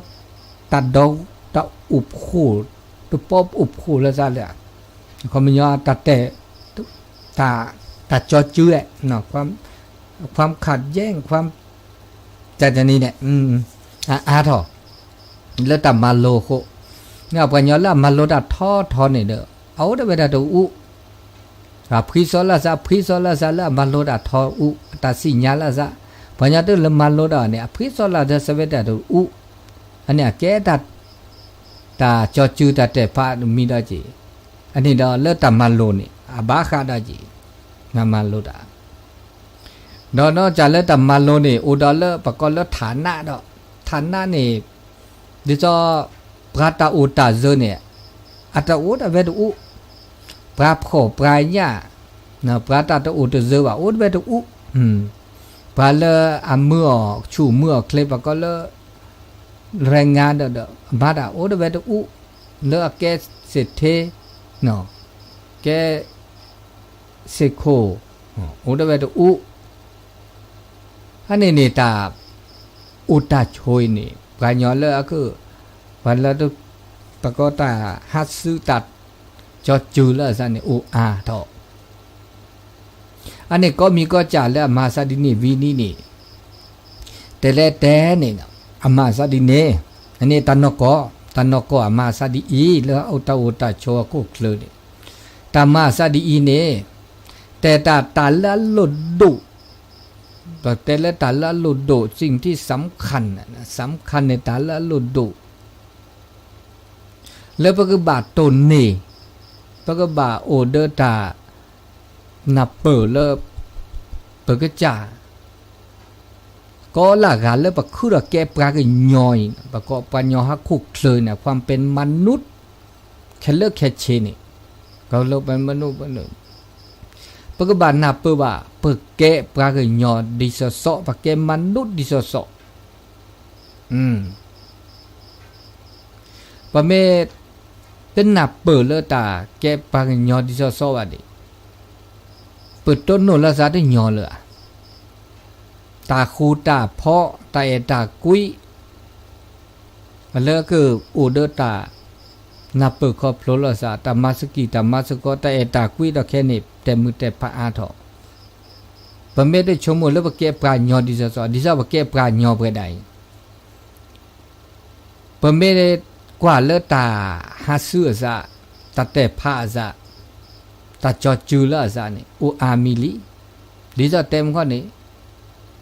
တၢ်ဒီ တၢ်အိၣ်ဖှိၣ် တပီအိၣ်ဖှိၣ်လၢသးလၢ အခီပညီတၢ်တဲ တၢ် တၢ်ကၠီစုဝဲ ความขัดแย้ง ความ တၢ်တနံၤန့ၣ် အအါထီၣ် လၢတၢ်မၤလိအဃိ ပှၤကညီလၢအမၤလိတၢ်ထီထီန့ၣ်ဒီး အအိၣ်ဒၣ်ဝဲဒၣ်တအူ အဖှံသီလၢသး ဖှံသီလၢသးလၢအမၤလိတၢ်ထီအူ အတၢ်သ့ၣ်ညါလၢသး ပှၤကညီတလၢမၤလိတၢ်န့ၣ် အဖှံသီလၢသးသဝဲဒၣ်တအူ အန့ၣ်အကဲတၢ် တၢ်ကၠီစုတၢ်တဲာ်ဖးမံဒီးက့ၤ အန့ၣ်ဒီးလၢတၢ်မၤလိန့ၣ် အဘၣ်ဃးဒီးက့ၤ မၤလိတၢ် ဒီးနီၢ်ကၠၢ်လၢတၢ်မၤလိန့ၣ် အိၣ်ဒီးလၢပကိးလၢ ฐานะ ဒီး ฐานะ န့ၣ် ဒ်သိး ပှၤတၢ်အိၣ်တၢ်စၢၤန့ၣ် အတအိၣ်ဒၣ်ဝဲတအူ ပှၤဖှီၣ်ပှၤယာ် ပှၤတၢ်တအိၣ်တစၢၤဘၣ် အိၣ်ဒၣ်ဝဲတအူ ပှၤလၢအမုာ်အီၤဆူၣ်မုာ်အီၤချ့ ပကိးလၢ ရဲငါဒီး ဒီးအမၤတၢ်အိၣ်တဝဲတအူၣ်, လၢအကဲစ့ၣ်ထ့, ကဲ စ့ၣ်ခိၣ်, အိၣ်တဝဲတအူၣ်, အန့ၣ်န့ၣ်တၢ်အိၣ်တၢ်ဆိးအံၤန့ၣ် ပှၤကညီလၢအက, ပှၤလၢ ပကီတၢ်ဟးဆူတၢ်ကၠီၤစူၤလၢအစးန့ၣ် အိၣ်အါထီၣ် အန့ၣ်ကိးမံၤကိးကၢ်လၢအမၤအသးဒ်န့ၣ်ဝံၤန့ၣ်န့ၣ်, တဲလဲၣ်တဲန့ၣ်, အမၤအသးဒ်န့ၣ်, အန့ၣ်တၢ်နီၢ်ကီၢ်, တၢ်နီၢ်ကီၢ်အမၤအသးဒ်အံၤ လၢအအိၣ်တၢ်အိၣ်တၢ်ဆိးအခိၣ်ချၢန့ၣ်, တၢ်မၤအသးဒ်အံၤန့ၣ်, တဲတၢ်တၢ်လၢအလိၣ်ဒိၣ်, ဒီးတဲလၢတၢ်လၢအလိၣ်ဒိၣ် စံၣ်ထံၣ်စၢခၣ်န့ၣ်, စၢခၣ်န့ၣ်တၢ်လၢအလိၣ်ဒိၣ် လၢပကဘၣ်တိၢ်န့ၢ်, ပကဘၣ်အိၣ်ဒီးတၢ်နၢ်ပၢၢ်လၢ ပကစၢ်, ကိးလၢဂၤလၢပခုထီၣ်ကဲပှၤကညီအံၤ, ပကိးပှၤကညီဟီၣ်ခိၣ်ချၢန့ၣ် ความเป็นมนุษย์ ခဲလၢာ်ခဲဆ့န့ၣ်, ကလၢပမနုၤပနုၤ, ပကဘၣ်နၢ်ပၢၢ်ဘၣ် ပကဲပှၤကညီဒ်သိးသိး, ပကဲ มนุษย์ ဒ်သိးသိး ပမ့ၢ်တနၢ်ပၢၢ်လၢတၢ်ကဲပှၤကညီဒ်သိးသိးဘၣ်န့ၣ်, ပတိၢ်နီၣ်လၢသးတညီလၢၤဧါ, တၢ်ဃူတၢ်ဖိး တၢ်အဲၣ်တၢ်ကွံ လၢကအိၣ်ဒီးတၢ်နၢ်ပၢၢ်ခီဖျိလၢသး, တၢ်မၤသကံၢ်တၢ်မၤသကိး တၢ်အဲၣ်တၢ်ကွံဒီးခဲန့ၣ် တဲာ်မုာ်တဲာ်ဖးအါထီၣ်, ပမ့ၢ်တဆိကမိၣ်လၢပကဲပှၤကညီဒ်သိးသိး, ဒ်သိးပကဲပှၤကညီပှဲၤဒၣ်အံၤ ပမ့ၢ်ကွၢ်လၢတၢ်ဟးဆူအသး, တၢ်တဲာ်ဖးအသး, တၢ်ကၠီၤစူၤလၢအသးန့ၣ် အိၣ်အါမံၤလံ. ဒ်သိးတဲမုၢ်ခီန့ၣ်,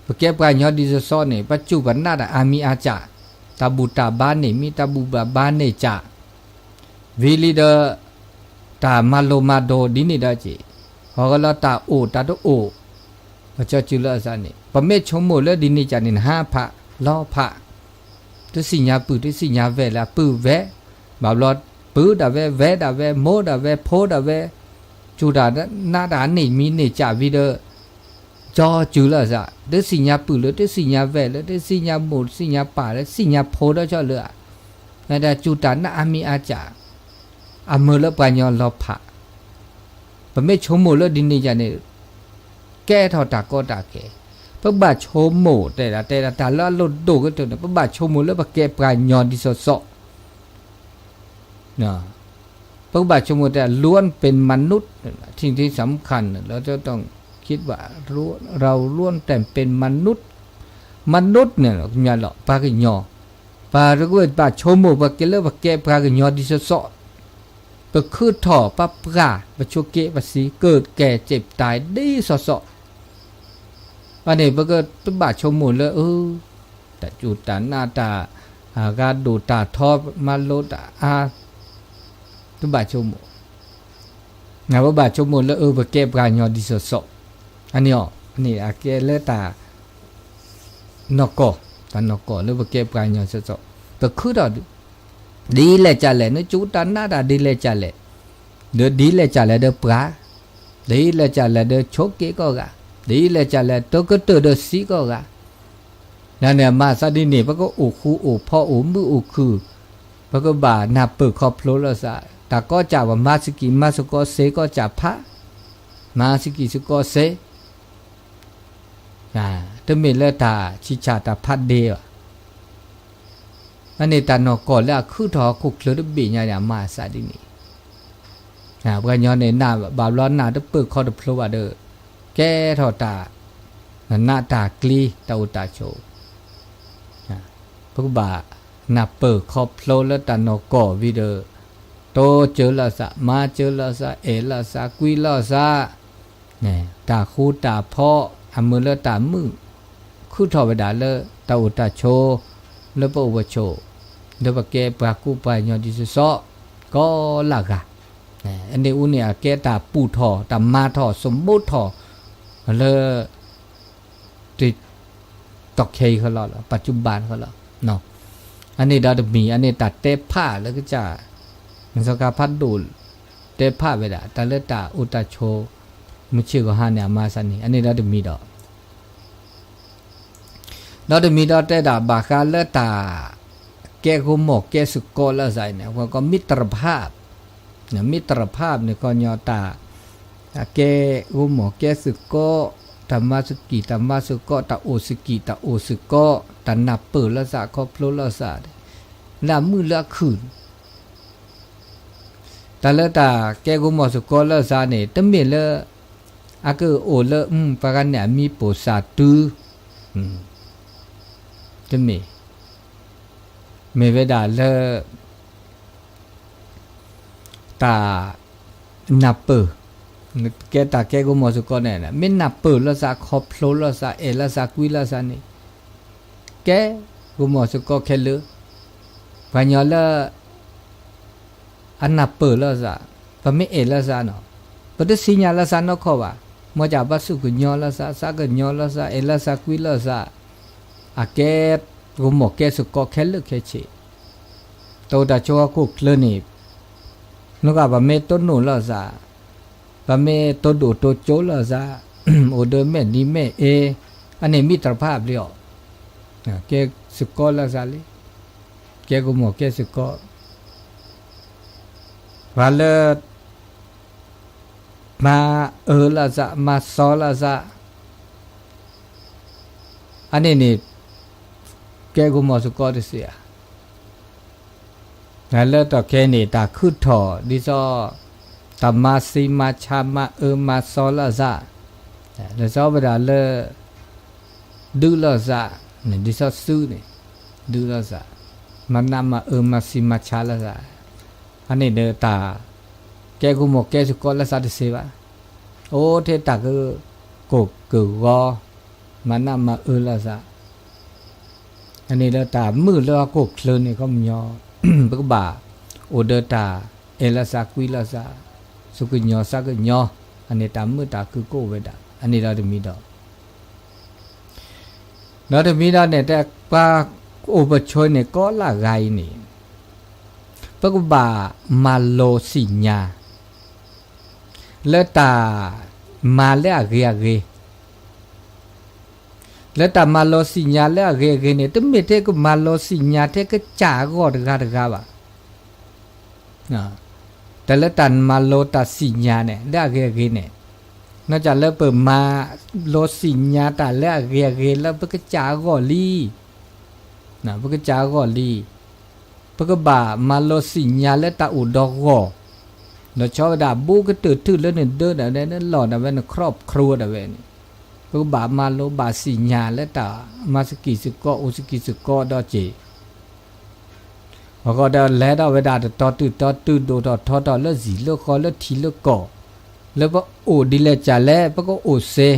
ပကဲပှၤကညီဒ်သိးသိးန့ၣ် ပစူၢ်ပနာ်တၢ်အါမံၤအါစှၤ, တၢ်ဘူၣ်တၢ်ဘါန့ၣ် မ့ၢ်တၢ်ဘူၣ်ဘၣ်ဘါန့ၢ်စှၤ ဝံၤလံဒီး တၢ်မၤလိၤမၤဒိးဒ်န့ၣ်ဒီးက့ၤ, ဟီၣ်ကလီတၢ်အိၣ်တၢ်တအိၣ်, ပကၠီၤစူၤလၢအသးန့ၣ် ပမ့ၢ်ဆိကမိၣ်လၢဒ်န့ၣ်ကန့ၣ် နဟါဖးလီၤဖး, တသ့ၣ်ညါပုၢ်တသ့ၣ်ညါဝဲၢ်လၢအပုၢ်ဝဲၢ်, ဘၣ်ဘျီပုၢ်ဒၣ်ဝဲ ဝဲၢ်ဒၣ်ဝဲ မိၢ်ဒၣ်ဝဲ ဖိဒၣ်ဝဲ, စူၢ်တၢ်နာ်တၢ်န့ၢ်မံၤန့ၢ်စှၤဝံၤဒီး ကၠီၤစူၤလၢအသး, တသ့ၣ်ညါပုၢ်လၢ တသ့ၣ်ညါဝဲၢ်လၢ တသ့ၣ်ညါမိၢ်တသ့ၣ်ညါပၢ်လၢ သ့ၣ်ညါဖိဒီးကၠီလၢအ, စူၢ်တၢ်နာ်အါမံၤအါစှၤ, အမုာ်လၢပှၤကညီလီၤဖး, ပမ့ၢ်ဆိကမိၣ်လၢဒ်န့ၣ်ယၤန့ၣ် ကဲထီၣ်တၢ်ကီတၢ်ခဲ, ပဘၣ်ဆိကမိၣ်တဲဒၣ်တဲဒၣ်တၢ်လၢအလိၣ်ဒိၣ်ကတၢၢ်န့ၣ် ပဘၣ်ဆိကမိၣ်လၢပကဲပှၤကညီဒ်သိးသိး ပကဘၣ်ဆိကမိၣ်တဲ ล้วนเป็นมนุษย์ สิ่งที่สำคัญ เราจะต้องคิดว่า เราล้วนแต่เป็นมนุษย์ มนุษย์ န့ၣ်လီၤ ပှၤကညီ, ပှၤတကဘၣ်ဆိကမိၣ် ပကဲလၢပကဲပှၤကညီဒ်သိးသိး, ပခုထီၣ်ပပှၢ် ပဆိးက့ပစံး ကၢၣ်ကဲစ့းတၢ်ဒ်သိးသိး, အန့ၣ် ပကတဘၣ်ဆိကမိၣ်လၢ အ တၢ်စူၢ်တၢ်နာ်တၢ် အဂၤဒိၣ်တၢ်ထီ မၤလိတၢ်အါ တဘၣ်ဆိကမိၣ်, ပဘၣ်ဆိကမိၣ်လၢ အ ပကဲပှၤကညီဒ်သိးသိး, အန့ၣ်အီၤ အန့ၣ်အကဲလၢတၢ် နီၢ်ကီၢ်, တၢ်နီၢ်ကီၢ်လၢပကဲပှၤကညီဒ်သိးသိး, ပခုထီၣ်ဒ်လဲၣ်ကလဲၣ် နစူၢ်တၢ်နာ်တၢ်ဒ်လဲၣ်ကလဲၣ်, ဒီးဒ်လဲၣ်ကလဲၣ်ဒီးပှၤ, ဒ်လဲၣ်ကလဲၣ်ဒီးဆိးက့ကိးဂၤ, ဒ်လဲၣ်ကလဲၣ် တကတၢၢ်ဒီးစံးကိးဂၤ နန့ၣ် မၤသးဒ်န့ၣ် ပကအိၣ်ဃူအိၣ်ဖိးအိၣ်မုာ်အိၣ်ခုၣ်, ပကဘၣ်နၢ်ပၢၢ်ခီဖျိလၢသး, တၢ်ကီစၢ် ပမၤသကံၢ်မၤသကိးစ့ၢ်ကီးစၢ်ဖး, မၤသကံၢ်သကိးစ့ၢ်, တမ့ၢ်လၢတၢ်ဆံးဆၣ်တၢ်ဖးဒ့ဘၣ်. အန့ၣ်တၢ်နီၢ်ကီၢ်လၢအခုၣ်ထီၣ်ဟီၣ်ခိၣ်ချၢတဘ့ၣ်ညါန့ၣ် အမၤအသးဒ်န့ၣ် ပှၤကညီန့ၣ် နဘၣ်ဘျီနၢ်တပၢၢ်ခီတဖျိဘၣ်ဒီး ကဲထီၣ်တၢ် နးတၢ်ကျံ တၢ်အိၣ်တၢ်ဆိး, ပကဘၣ်နၢ်ပၢၢ်ခီဖျိလၢတၢ်နီၢ်ကီၢ်ဝံၤဒီး တိစၢၤလီၤသး မၤစၢၤလီၤသး အဲၣ်လီၤသး ကွံလီၤသး တၢ်ဃူတၢ်ဖိး အမုာ်လၢတၢ်မုာ် ခုၣ်ထီၣ်ဝဲဒၣ်လၢတၢ်အိၣ်တၢ်ဆိး လၢပအိၣ်ပဆိး လၢပကဲပှၤကူပှၤကညီဒ်သိးသိး ကိးလၢဂၤ, အန့ၣ်အူန့ၣ် အကဲတၢ်ပူၣ်ထီၣ် တၢ်မၤထီၣ် စမိထီၣ် လၢ တ တီၢ်ခဲအံၤဃီလီၤ ปัจจุบันဃီလီၤ. အန့ၣ်ဒီးတမံၤ အန့ၣ်တၢ်တဲဖးလၢကစၢ် မုၢ်သီခါဖးဒိၣ် တဲဖးဝဲဒၣ် တၢ်လၢတၢ်အိၣ်တၢ်ဆိး မုၢ်ဆ့ၣ်ဂီၤဟါန့ၣ် အမၤသးန့ၣ် အန့ၣ်ဒီးတမံၤဒီး ဒီးတမံၤဒီးတဲဒၣ်ဘၣ်ဃးလၢတၢ် ကဲဂိၢ်မီၢ်ကဲသုးကီးလၢအစးအံၤန့ၣ် အဝဲကီး မ့ၢ်တရဖၣ်, မ့ၢ်တရဖၣ်န့ၣ် ကညီတၢ် ကဲဂိၢ်မီၢ်ကဲသုးကီး, တၢ်မၤစကံၢ်တၢ်မၤသုးကီး, တၢ်အိၣ်စကံၢ်တၢ်အိၣ်သုးကီး, တၢ်နၢ်ပၢၢ်လၢအစး ခီဖျိလၢအစး, လၢအမုာ်လၢအခုၣ်န့ၣ် တၢ်လၢတၢ်ကဲဂိၢ်မီၢ်သုးကီးလၢအစးန့ၣ် တမ့ၢ်လၢ အကအိၣ်လၢ ပှၤဂၤန့ၣ်အမံၤပိာ်စၢ်တုၤ, တမ့ၢ်, မ့ၢ်ဝဲဒၣ်လၢ တၢ်နၢ်ပၢၢ်, ကဲတၢ်ကဲဂိၢ်မီၢ်သုးကီးန့ၣ် မ့ၢ်နၢ်ပၢၢ်လၢအစး ခီဖျိလၢအစး အဲၣ်လၢအစး ကွံလၢအစးန့ၣ် ကဲဂိၢ်မီၢ်သုးကီးခဲလၢာ်, ပှၤကညီလၢ အနၢ်ပၢၢ်လၢအစး, ပမ့ၢ်အဲၣ်လၢအစးနီၤ, ပတသ့ၣ်ညါလၢအစးနီတခီဘၣ်, မ်ကဘၣ်စူၢ်ကညီလၢအစး သးကညီလၢအစး အဲၣ်လၢအစး ကွံလၢအစး, အကဲဂိၢ်မီၢ်ကဲသုးကီးခဲလၢာ်ခဲဆ့, တၢ်အိၣ်တၢ်ဆိးဟီၣ်ခိၣ်ချၢန့ၣ် နကဘၣ်မ့ၢ်တိၢ်နီၣ်လၢအစး, ပမ့ၢ်တိၢ်ဒိၣ်တိၢ်ကၠိလၢအစး, အိၣ်ဒီးမဲာ်နံၤမဲာ်အ့, အန့ၣ်မ့ၢ်တရဖၣ်အဘျ့အီၤ, ကဲသုးကီးလၢအစးလံ, ကဲဂိၢ်မီၢ်ကဲသုးကီး, ပှၤလၢ မၤအၢလၢအစး မၤစီလၢအစး, အန့ၣ်န့ၣ် ကဲဂိၢ်မီၢ်သုးကီးတစ့ဧါ. လၢတၢ်ခဲအံၤန့ၣ် တၢ်ခုၣ်ထီၣ် ဒ်သိး တၢ်မၤစံမၤဆါ မၤအၢမၤစီလၢအစး, လၢစီၤဝဲဒၣ်လၢ ဒုးလၢအစး, ဒ်သိးသုးန့ၣ် ဒုးလၢအစး, မၤနးမၤအၢမၤစံမၤဆါလၢအစး, အန့ၣ်ဒီးတၢ် ကဲဂိၢ်မီၢ်ကဲသုးကီးလၢအစးတစ့ဘၣ်. အိၣ်ထဲတၢ်ကကိၢ်ကဂီၤ, မၤနးမၤအၢလၢအစး, အန့ၣ်လၢတၢ်မုာ်လၢဟီၣ်ခိၣ်ချၢန့ၣ် ခီပညီ ပကဘၣ်အိၣ်ဒီးတၢ်အဲၣ်လၢအစး ကွံလၢအစး, စူၢ်ကညီၤသးကညီၤ, အန့ၣ်တၢ်မုာ်တၢ်ခုၣ်ကအိၣ်ဝဲဒၣ် အန့ၣ်ဒီးတမံၤဒီး ဒီးတမံၤဒီးန့ၣ် တဲပှၤအိၣ်ပဆိးန့ၣ် ကိးလၢဂၤအံၤန့ၣ် ပကဘၣ်မၤလိသ့ၣ်ညါ လၢတၢ်မၤလၢအဂ့ၤအဂ့ၤ, လၢတၢ်မၤလိသ့ၣ်ညါလၢအဂ့ၤအဂ့ၤန့ၣ် တမ့ၢ်ထဲကမၤလိသ့ၣ်ညါထဲကစၢ်အဂီၢ်တဂၤတဂၤဘၣ်. တၢ်လၢတၢ်မၤလိတၢ်သ့ၣ်ညါန့ၣ် လၢအဂ့ၤအဂ့ၤန့ၣ်, နီၢ်ကီၢ်လၢပမၤလိသ့ၣ်ညါတၢ်လၢအဂ့ၤအဂ့ၤလၢပကစၢ်အဂီၢ်လံ, ပကစၢ်အဂီၢ်လံ, ပကဘၣ်မၤလိသ့ၣ်ညါလၢတၢ်အိၣ်ဒီးဂီၢ်, လီၤဆီဝဲဒၣ် ဘူးကတၢၢ်ထူၣ်လၢနဒၢဒၣ်ဝဲ နလီၢ်ဒၣ်ဝဲ န ครอบครัว ဒၣ်ဝဲန့ၣ်, ပကဘၣ်မၤလိဘၣ်သ့ၣ်ညါလၢတၢ်မၤစကံၢ်စကီး အိၣ်စကံၢ်စကီးဒီးက့ၤ အဃိဒီးလဲၤဒီးဝဲဒၣ်တတီၤတုၤတီၤတုၤ ဒိၣ်ထီၣ်ထီထီၣ်လၢစံာ်လၢဃီ လၢထံလၢကီၢ်, လၢပအိၣ်ဒ်လဲၣ်ကလဲၣ် ပကအိၣ်စ့,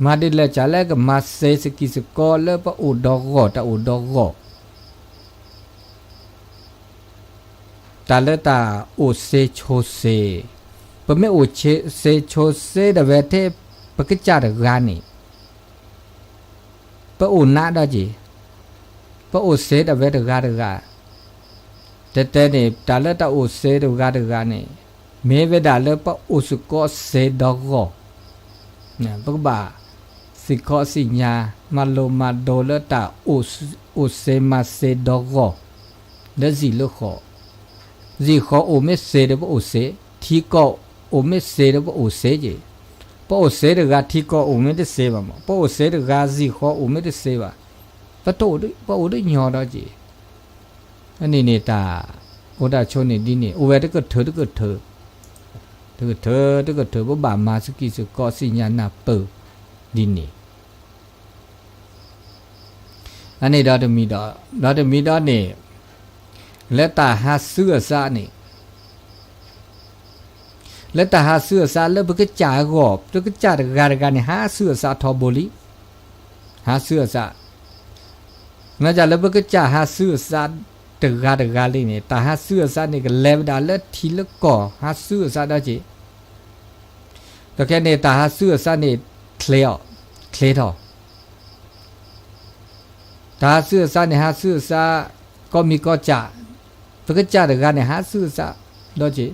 မၤဒ်လဲၣ်ကလဲၣ် ကမၤစ့စကံၢ်စကီးလၢပအိၣ်ဒီးဂီၢ် တၢ်အိၣ်ဒီးဂီၢ် တၢ်လၢတၢ်အိၣ်စ့ဆိစ့, ပမ့ၢ်အိၣ်စ့ဆိစ့ဒၣ်ဝဲထဲ ပကစၢ်တဂၤန့ၣ် ပအိၣ်နးဒီးက့ၤ, ပအိၣ်စ့ဒၣ်ဝဲတဂၤတဂၤ, တဲတဲန့ၣ် တၢ်လၢတၢ်အိၣ်စ့တဂၤတဂၤန့ၣ် မ့ၢ်ဝဲဒၣ်လၢပအိၣ်စ့ၢ်ကီးစ့ဒီးဂီၢ်, ပကဘၣ်သ့ၣ်ခီသ့ၣ်ညါ မၤလိမၤဒိးလၢတၢ်အိၣ်စ့မၤစ့ဒီးဂီၢ် လၢစံာ်လၢဃီ, စံာ်ဃီအိၣ်မ့ၢ်စ့ဒီးပအိၣ်စ့, ထံကီၢ်အိၣ်မ့ၢ်စ့ဒီးပအိၣ်စ့က့ၤ, ပအိၣ်စ့တဂၤ ထံကီၢ်အိၣ်မ့ၢ်တစ့ဘၣ်မး, ပအိၣ်စ့တဂၤ စံာ်ဃီအိၣ်မ့ၢ်တစ့ဘၣ်, ပတအိၣ် ပအိၣ်ဒၣ်ညီဒီးက့ၤ, အန့ၣ်န့ၣ်တၢ် အိၣ်တၢ်ဆိးန့ၣ်ဒ်န့ၣ် အိၣ်ဝဲတကထၢတကထၢ, တကထၢတကထၢ ပဘၣ်မၤစကံၢ်စကီးသ့ၣ်ညါနၢ်ပၢၢ်ဒ်န့ၣ်, အန့ၣ်ဒီးတမံၤဒီး, ဒီးတမံၤဒီးန့ၣ် လၢတၢ်ဟးဆူအစးန့ၣ် လၢတၢ်ဟးဆူအစးလၢပကစၢ်အဂီၢ် ပကစၢ်တဂၤတဂၤန့ၣ် ဟးဆူအစးထီဘိလံ, ဟးဆူအစး, နကလၢပကစၢ်ဟးဆူအစးတဂၤတဂၤလံန့ၣ် တၢ်ဟးဆူအစးန့ၣ် ကလဲၤဝဲဒၣ်လၢထံလၢကီၢ် ဟးဆူအစးဒီးက့ၤ, ဒီးခဲန့ၣ် တၢ်ဟးဆူအစးန့ၣ် ချ့အီၤ, ချ့ထီၣ် တၢ်ဟးဆူအစးန့ၣ် ဟးဆူအစး ကိးမံၤကိးကၢ်, ပကစၢ်တဂၤန့ၣ် ဟးဆူအစးဒီးက့ၤ,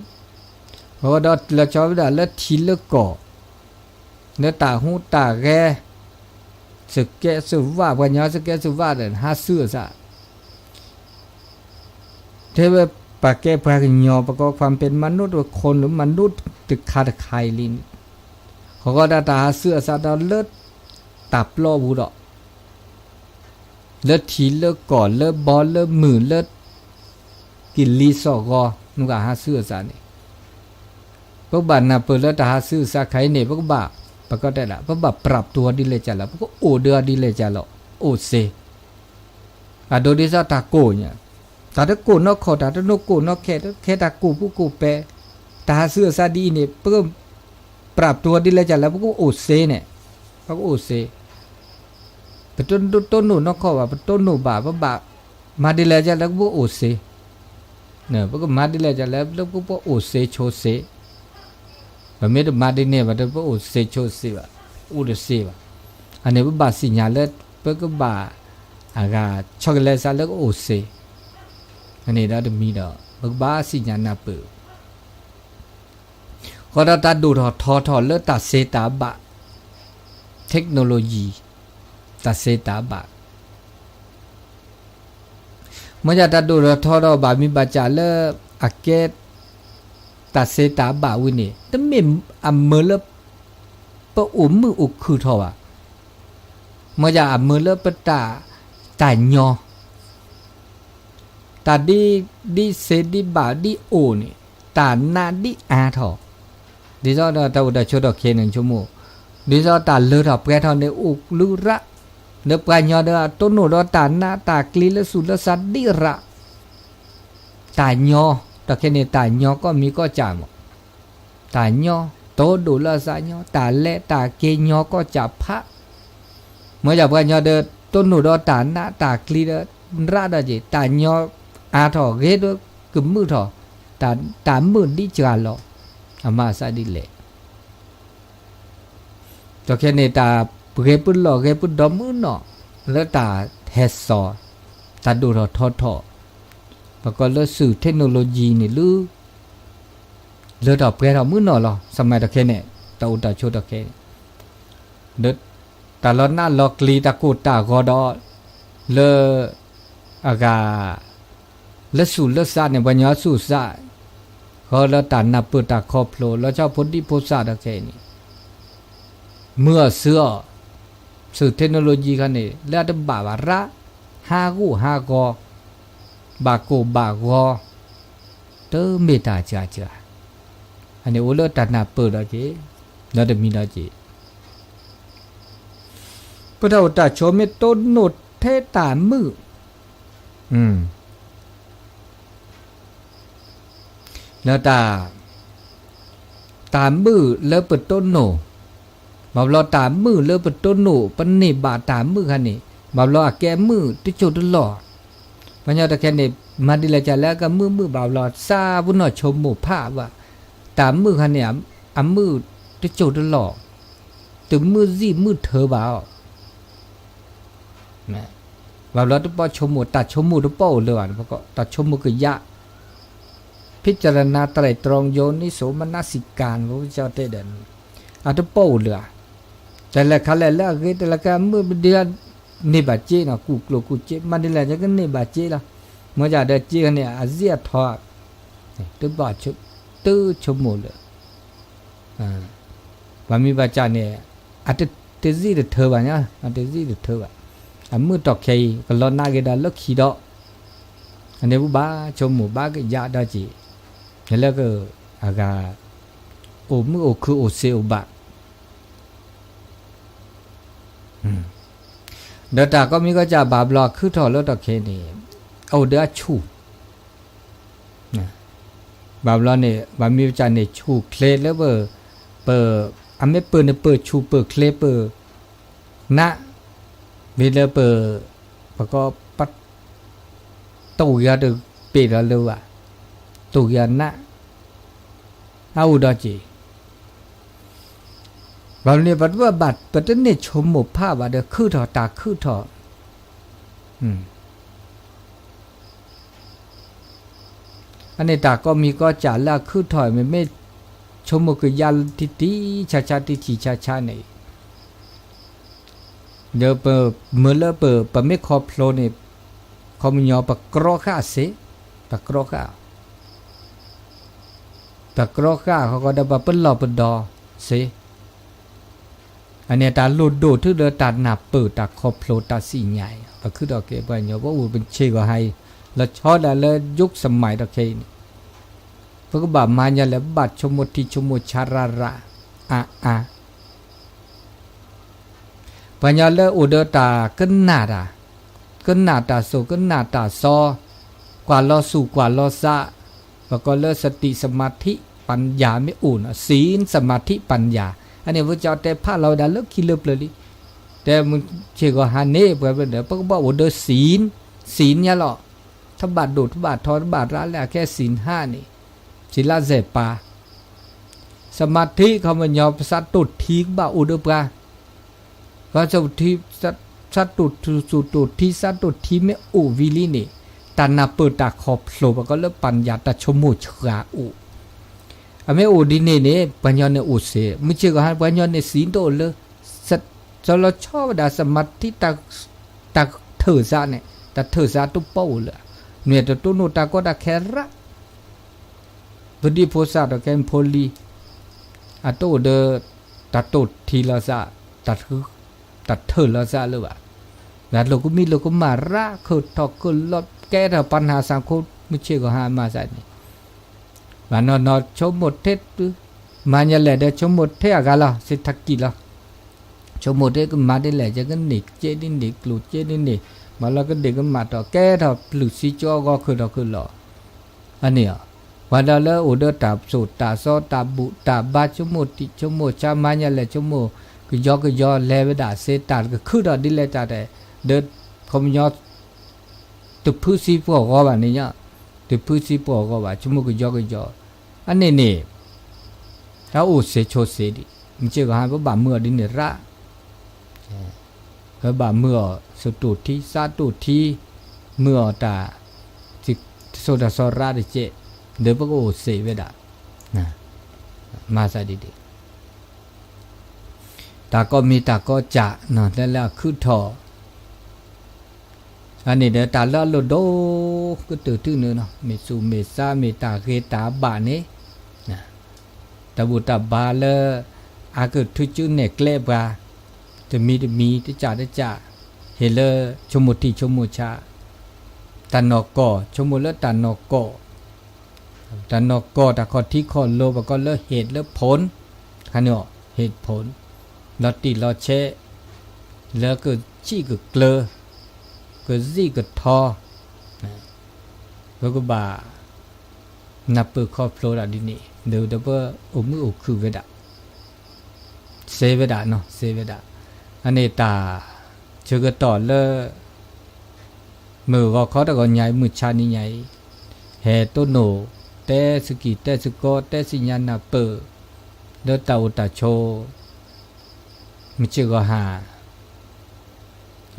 အဃိဒီးလီၤဆီဝဲဒၣ်လၢထံလၢကီၢ်, လၢတၢ်ဟူးတၢ်ဂဲၤ, စကဲးစဝး ပှၤကညီစကဲးစဝးဒီး ဟးဆူအစး, တဲဝဲပှၤကဲပှၤကညီ ပကိး ความเป็นมนุษย์ ဝဲခိၣ်နူာ် မနုၤတခါတခါအံၤလံန့ၣ်, ဃီဃီဒၣ်တၢ်ဟးဆူၣ်အသးဒီးလၢတၢ်ပျီပူၤဒီး လၢထံလၢကီၢ်လၢဘီလၢမုၢ်လၢ ကလံၤစိးဂီၤ နကဟးဆူၣ်အသးန့ၣ်, ပကဘၣ်နၢ်ပၢၢ်လၢတၢ်ဟးဆူၣ်အသးခါအံၤန့ၣ် ပကဘၣ်, ပကတဲဒၣ် ပဘၣ်ပြးပတူၤဒ်လဲၣ်ကလဲာ် ပကအိၣ်ဒီးဒ်လဲၣ်ကလဲာ် အိၣ်စ့ အဒိဒ်သိးတၢ်ကိၢ်ညါ, တၢ်တကိၢ်နီၢ်ခီၣ် တၢ်တနီၢ်ကိၢ်နီၢ်ခဲ ခဲတၢ်ကိၢ်ပူၤကိၢ်ပဲ, တၢ်ဟးဆူၣ်အသးဒ်အံၤန့ၣ် ပကပြးပတူၤဒ်လဲၣ်ကလဲၣ် ပကအိၣ်စ့န့ၣ်, ပကအိၣ်စ့, ပတတိၢ်နီၣ်နီၢ်ခီၣ်ဘၣ် ပတိၢ်နီၣ်ဘၣ် ပဘၣ်မၤဒ်လဲၣ်ကလဲၣ် ပကအိၣ်စ့ ပကမၤဒ်လဲၣ်ကလဲၣ် လၢပကအိၣ်စ့ဆိစ့, ပမ့ၢ်တမၤဒ်န့ၣ်ဘၣ်ဒီး ပအိၣ်စ့ဆိစ့ဘၣ်, အိၣ်တစ့ဘၣ်. အန့ၣ်ပဘၣ်သ့ၣ်ညါလၢ ပကဘၣ် အဂၤ ဆီတလဲသးလၢကအိၣ်စ့, အန့ၣ်ဒီးတမံၤဒီး ပကဘၣ်သ့ၣ်ညါနၢ်ပၢၢ် ဃီဒီးတၢ်ဒိၣ်ထီၣ်ထီထီၣ်လၢတၢ်စ့တၢ်ဘၣ်, technology, တၢ်စ့တၢ်ဘၣ်, မ့ၢ်ယၤတၢ်ဒိၣ်ထီၣ်ထီထီၣ်ဘၣ်မ့ၢ်ဘၣ်စၢ်လၢ အကဲ တၢ်စ့တၢ်ဘၣ်ဝံၤန့ၣ် တမ့ၢ်အမုာ်လၢ ပအိၣ်မုာ်အိၣ်ခုၣ်ထီၣ်ဘၣ်, မ့ၢ်ယၤအမုာ်လၢပတၢ်, တၢ်ညီ တၢ်ဒ်စ့ဒ်ဘၣ်ဒ်အိၣ်န့ၣ် တၢ်နးဒ်အါထီၣ်, ဒ်သိးဒီးတၢ်အိၣ်တၢ်ဆိးထီၣ်ခဲအံၤန့ၣ်ဆိကမိၣ်, ဒ်သိးတၢ်လၢထီၣ်ပှဲၤထီၣ်န့ၣ်အိၣ်လၢရး, လၢပှၤကညီဒီးတိၢ်နီၣ်ဒီးတၢ်နးတၢ်ကျံလၢသူၣ်လၢသးဒ်ရး, တၢ်ညီ, တၢ်ခဲန့ၣ်တၢ်ညီကီၢ်မံၤကီၢ်စဲၣ်မး, တၢ်ညီ, တိၢ်ဒိၣ်လၢအသးညီ, တၢ်လဲၤတၢ်က့ၤညီကီၢ်စဲၣ်ဖး မ့ၢ်ယၤပှၤကညီဒီး တိၢ်နီၣ်ဒီးတၢ်နးတၢ်ကျံဒီး ရးဒီးက့ၤ တၢ်ညီအါထီၣ်ဂ့ၤဒီးကမုာ်ထီၣ်, တၢ်မုာ်ဒ်စှၤလီၤ, အမၤအသးဒ်လဲၣ်. ဒီးခဲန့ၣ် တၢ်ဂဲၤပလီၢ်ဂဲၤပဒီမုၢ်နီၢ် လၢတၢ်ဟဲစိာ်, တၢ်ဒိၣ်ထီၣ်ထီထီၣ်, ပကိးလၢသုး technology န့ၣ်လၢ လၢထီၣ်ပှဲၤထီၣ်မုၢ်နီၢ်လီၤ. စမးတခဲန့ၣ် တၢ်အိၣ်တၢ်ဆိးတခဲန့ၣ် ဒီးတၢ်လီၤနးလီၤကျံၤ တၢ်ကိၢ်တၢ်ဂီၤဒီး လၢအဂၤ လၢသူၣ်လၢသးန့ၣ် ပှၤကညီသူၣ်သး ဃီလၢတၢ်နၢ်ပၢၢ်တၢ်ခီဖျိ လီၤဆီဖိဒံဖိသၣ်တခဲအံၤန့ၣ် မုာ်အီၤစၢၤအီၤ သုး technology ခါန့ၣ် လၢအတဘၣ်ဘၣ်ရၣ် ဟးဂိၢ်ဟးဂီၤ ဘၣ်ကိၢ်ဘၣ်ဂီၤ တမ့ၢ်တၢ်စှၤစှၤ အန့ၣ်အိၣ်လၢတၢ်နၢ်ပၢၢ်ဒီးက့ၤ ဒီးတမံၤဒီးက့ၤ ပတၢ်အိၣ်တၢ်ဆိးမ့ၢ်တိၢ်နီၣ်ထဲတၢ်မုာ် လၢတၢ် တၢ်မုာ်လၢပတိၢ်နီၣ် ဘၣ်ဘျီတၢ်မုာ်လၢပတိၢ်နီၣ် ပန့ၢ်ဘၣ်တၢ်မုာ်ခါန့ၣ် ဘၣ်ဘျီအကဲမုာ်တစိၢ်တလီၢ် ပှၤကညီတခဲန့ၣ် မၤဒ်လဲၣ်ကလဲၣ်ကမုာ်မုာ်ဘၣ်ဘျီ သးပနီၣ်ဆိကမိၣ်ဖးဘၣ် တၢ်မုာ်ခါန့ၣ် အမုာ်တစိၢ်တလီၢ် တမုာ်စံၣ်မုာ်ထၢဘၣ်အီၤ ဘၣ်ဘျီတပီၢ်ဆိကမိၣ် တၢ်ဆိကမိၣ်တပီၢ်အိၣ်လၢၤဘၣ် တၢ်ဆိကမိၣ်ကယၢ် พิจารณาไตร่ตรอง โยนิโสมนสิการ ပကတဲဒီး အတပီၢ်အိၣ်လၢၤဧါ တၢ်လဲၤခါလဲၣ်လၢအဂ့ၤ တၢ်လဲၤခါမုာ်ပဒု န့ၢ်ဘၣ်စ့နီၤ ကူၣ်ကျိၣ်ကူၣ်စ့ မၤဒ်လဲၣ်ကကန့ၢ်ဘၣ်စ့လီၤ မ့ၢ်ဒ်ဒီးစ့န့ၣ် အစံၣ်အထီ တဘၣ် တဆိကမိၣ်လၢၤ ပှၤမ့ၢ်ဘၣ်စၢ်န့ၣ် အတစံၣ်တထၢဘၣ်ညါ အတစံၣ်တထၢဘၣ် အမုာ်တီၢ်ခဲအံၤ ကလီၤနးက့ၤဒီးလၢခံဒီး အန့ၣ်ပဘၣ်ဆိကမိၣ်ဘၣ်ကယၢ်ဒီးက့ၤ လၢက အဂၤ အိၣ်မုာ်အိၣ်ခုၣ်အိၣ်စ့အိၣ်ဘၣ် ဒီးတၢ်ကိးမံၤကိးစၢ်ဘၣ်ဘျီအခုၣ်ထီၣ်လၢတီၢ်ခဲအံၤန့ၣ် အအိၣ်ဒီးအဆူၣ် ဘၣ်ဘျီန့ၣ် ပှၤမ့ၢ်ဘၣ်စၢ်န့ၣ် ဆူၣ်ချ့လၢပ ပ အမ့ၢ်ပၢၢ်န့ၣ်ပၢၢ်ဆူၣ်ပၢၢ်ချ့ပၢၢ်နး မ့ၢ်လၢပ ပကီး ပတိၢ်ဂ့ၤအီၤတဘ့ၣ်ဒီးလၢၤဘၣ် တိၢ်ဂ့ၤအီၤနး အအိၣ်ဒီးက့ၤ ဘၣ်မနုၤ ပတဘၣ် ပတန့ၢ်ဆိကမိၣ်ဖးဘၣ်ဒီး ခုၣ်ထီၣ်တၢ်ခုၣ်ထီၣ် အန့ၣ်တၢ်ကိးမံၤကိးစၢ်လၢအခုၣ်ထီၣ် မ့မ့ၢ်ဆိကမိၣ်ကယၢ်လၢတံၢ်တံၢ်ဆါဆါတံၢ်တံၢ်ဆါဆါန့ၣ် ဒီးပမ့ၢ်လၢပ ပမ့ၢ်ခီဖျိန့ၣ် ခီပညီပကြီဃာ်စ့ၢ် ပကြၢးဃၣ်, ပကြၢးဃၣ်ဃီဃီဒီး ပပလီၢ်ပဒီစ့, အန့ၣ်တၢ်လိၣ်ဒိၣ်ထူၣ်ဒီးတၢ်နၢ်ပၢၢ်တၢ်ခီဖျိတၢ်စံၣ်ညါအံၤ ပခုထီၣ်က့ၤပှၤကညီ ပအိၣ်ပဆ့ၣ်ဂီၤဟါအံၤ လီၤဆီဒၣ်လၢယိကစမးဒီးခဲအံၤန့ၣ် ပကဘၣ်မၤညါလဲၣ် ဘၣ်ဆိကမိၣ်ထံဆိကမိၣ်ဆါရၣ်ရၣ်အါအါ ပှၤကညီလၢအိၣ်ဒီးတၢ်ကနၣ်တၢ်, ကနၣ်တၢ်စိၣ် ကနၣ်တၢ်စီ, ကွၢ်လီၤဆူၣ်ကွၢ်လီၤစး, ပကိးလၢ สติ สมาธิ ปัญญา မ့ၢ်အိၣ်နီၤ ศีล สมาธิ ปัญญา အန့ၣ် ပကတဲဖးလီၤဝဲဒၣ်လၢခံလၢပျၢၤလံ. တဲမုၢ်ဆ့ၣ်ဂီၤဟါန့ၣ် ပှၤဒီး ပကဘၣ်အိၣ်ဒီး ศีล, ศีล ညါလီၤ. တဘၣ်ဒိၣ်တဘၣ်ထီတဘၣ်ရၣ်လၢအခဲ ศีลห้า န့ၣ်, စံးလၢစဲးပၤ สมาธิ ခီပညီ ပစးတိၢ်ထံကဘၣ်အိၣ်ဒီးပှၤ, ပစးတိၢ်ထံ စးတိၢ်ထူၣ်စူၣ်တိၢ်ထံ စးတိၢ်ထံမ့ၢ်အိၣ်ဝံၤလံန့ၣ် တၢ်နၢ်ပၢၢ်တၢ်ခီဖျိ ပကိးလၢ ปัญญา တၢ်ဆိကမိၣ်ဆှးအိၣ်, အမ့ၢ်အိၣ်ဒ်န့ၣ်န့ၣ် ပှၤကညီန့ၣ်အိၣ်စ့ၢ် မုၢ်ဆ့ၣ်ဂီၤဟါ ပှၤကညီန့ၣ် ศีล တအိၣ်လၢ စီၤလီၤဆီဝဲဒၣ် สมาธิ တၢ်ထၢၣ်စးန့ၣ် တၢ်ထၢၣ်စးတပီအိၣ်လၢ နွဲၣ်တတိၢ်နီၣ်တၢ်ကီတၢ်ခဲရၣ် ပဒံဖိသၣ်ဒီးခဲဖိလံၤ အတအိၣ်ဒီး တၢ်တိၢ်ထံလီၤစး တၢ်ထၢၣ်လီၤစးလၢၤဘၣ်. ဒီးလိာ်ကမံလိာ်ကမၣ်ရၣ် ခုၣ်ထီၣ်ခုၣ်လီၤ ကဲထီၣ် ပှၤနၢ်ဆၣ်ခိၣ် မုၢ်ဆ့ၣ်ဂီၤဟါမၤစးန့ၣ် ဘၣ်နီၢ်နီၢ်ဆိကမိၣ်ထဲ မၤညါလဲၣ်ဒီးဆိကမိၣ်ထဲအဂၤလီၤ စ့ထၢကံၣ်လီၤ. ဆိကမိၣ်ထဲကမၤဒ်လဲၣ် ယကန့ၢ်ကဲဒ်န့ၣ် ကျိၣ်ကဲဒ်န့ၣ် မၤလီၤကဒ့ၣ်ကမၣ်ထီၣ် ကဲထီၣ်ပျုၢ်စံကၠီအဂီၢ် ခုၣ်ထီၣ်ခုၣ်လီၤ အန့ၣ်အီၤ ပှၤဒီးလၢအိၣ်ဒီးတၢ်စိၣ်တၢ်စီ တၢ်ဘူၣ်တၢ်ဘါ ဆိကမိၣ်ထံဆိကမိၣ်ဆါ မၤညါလဲၣ် ဆိကမိၣ်ကယီကယီ လဲၤဝဲဒၣ်စ့ တၢ်ကခုထီၣ်ဒ်လဲၣ်တၢ်ဒဲး ဒီးခီပညီ တဖုစံပှီၢ်ဂီၤဘၣ်န့ၣ်ညါ တဖုစံပှီၢ်ဂီၤဘၣ် ဆိကမိၣ်ကယီကယီ အန့ၣ်န့ၣ် တၢ်အိၣ်စ့ဆိစ့ဒံး မုၢ်ဆ့ၣ်ဂီၤဟါ ပဘၣ်မုာ်အီၤဒ်န့ၣ်ရၣ် ပဘၣ်မုာ်အီၤ စတိၢ်ထံ စးတိၢ်ထံ မုာ်အီၤတၢ် တစိၤတၢ်စီရၣ်တကဲး ဒီးပကအိၣ်စ့ဝဲဒၣ် မၤစးဒ်ဒ် တၢ်ကီမ့ၢ်တၢ်ကီစၢ် လၢလၢအခုၣ်ထီၣ် အန့ၣ်ဒီးတၢ်လၢအလိၣ်ဒိၣ် ကတၢၢ်တုၤန့ၣ်နီၤ မ့ၢ်သူၣ်မ့ၢ်သး မ့ၢ်တၢ်ဂ့ၤတၢ်ဘၣ်န့ၣ် တၢ်ဘူၣ်တၢ်ဘါလၢ အကထုးစုနဲၣ်ကျဲပှၤ တမံၤတမံၤ တကၢ်တကၢ် ဟ့ၣ်လၢ ဆိကမိၣ်ထံဆိကမိၣ်ဆါ တၢ်နီၢ်ကီၢ် ဆိကမိၣ်လၢတၢ်နီၢ်ကီၢ် တၢ်နီၢ်ကီၢ် တၢ်ခီၣ်ထံးခီၣ်လိၤ ပကိးလၢ เหตุและผล ခါန့ၣ်အီၤ เหตุผล လီၤတံၢ်လီၤဆဲး လၢကဆံၣ်ကကျၢၤ ကစံၣ်ကထီ ပကဘၣ် နၢ်ပၢၢ်ခီဖျိဒၣ်ဒ်န့ၣ် ဒီးပအိၣ်မုာ်အိၣ်ခုၣ်ဝဲဒၣ် စ့ဝဲဒၣ်နီၤ စ့ဝဲဒၣ် အန့ၣ်တၢ် ဆၢကတီၢ်လၢ မုၢ်ဂီၤခီတဂီၤညါအံၤ မုၢ်ဆါနံၤညါအံၤ ဟဲတိၢ်နီၣ် တဲစကံၢ်တဲစကီ တဲစံၣ်ညါနၢ်ပၢၢ် လၢတၢ်အိၣ်တၢ်ဆိး မုၢ်ဆ့ၣ်ဂီၤဟါ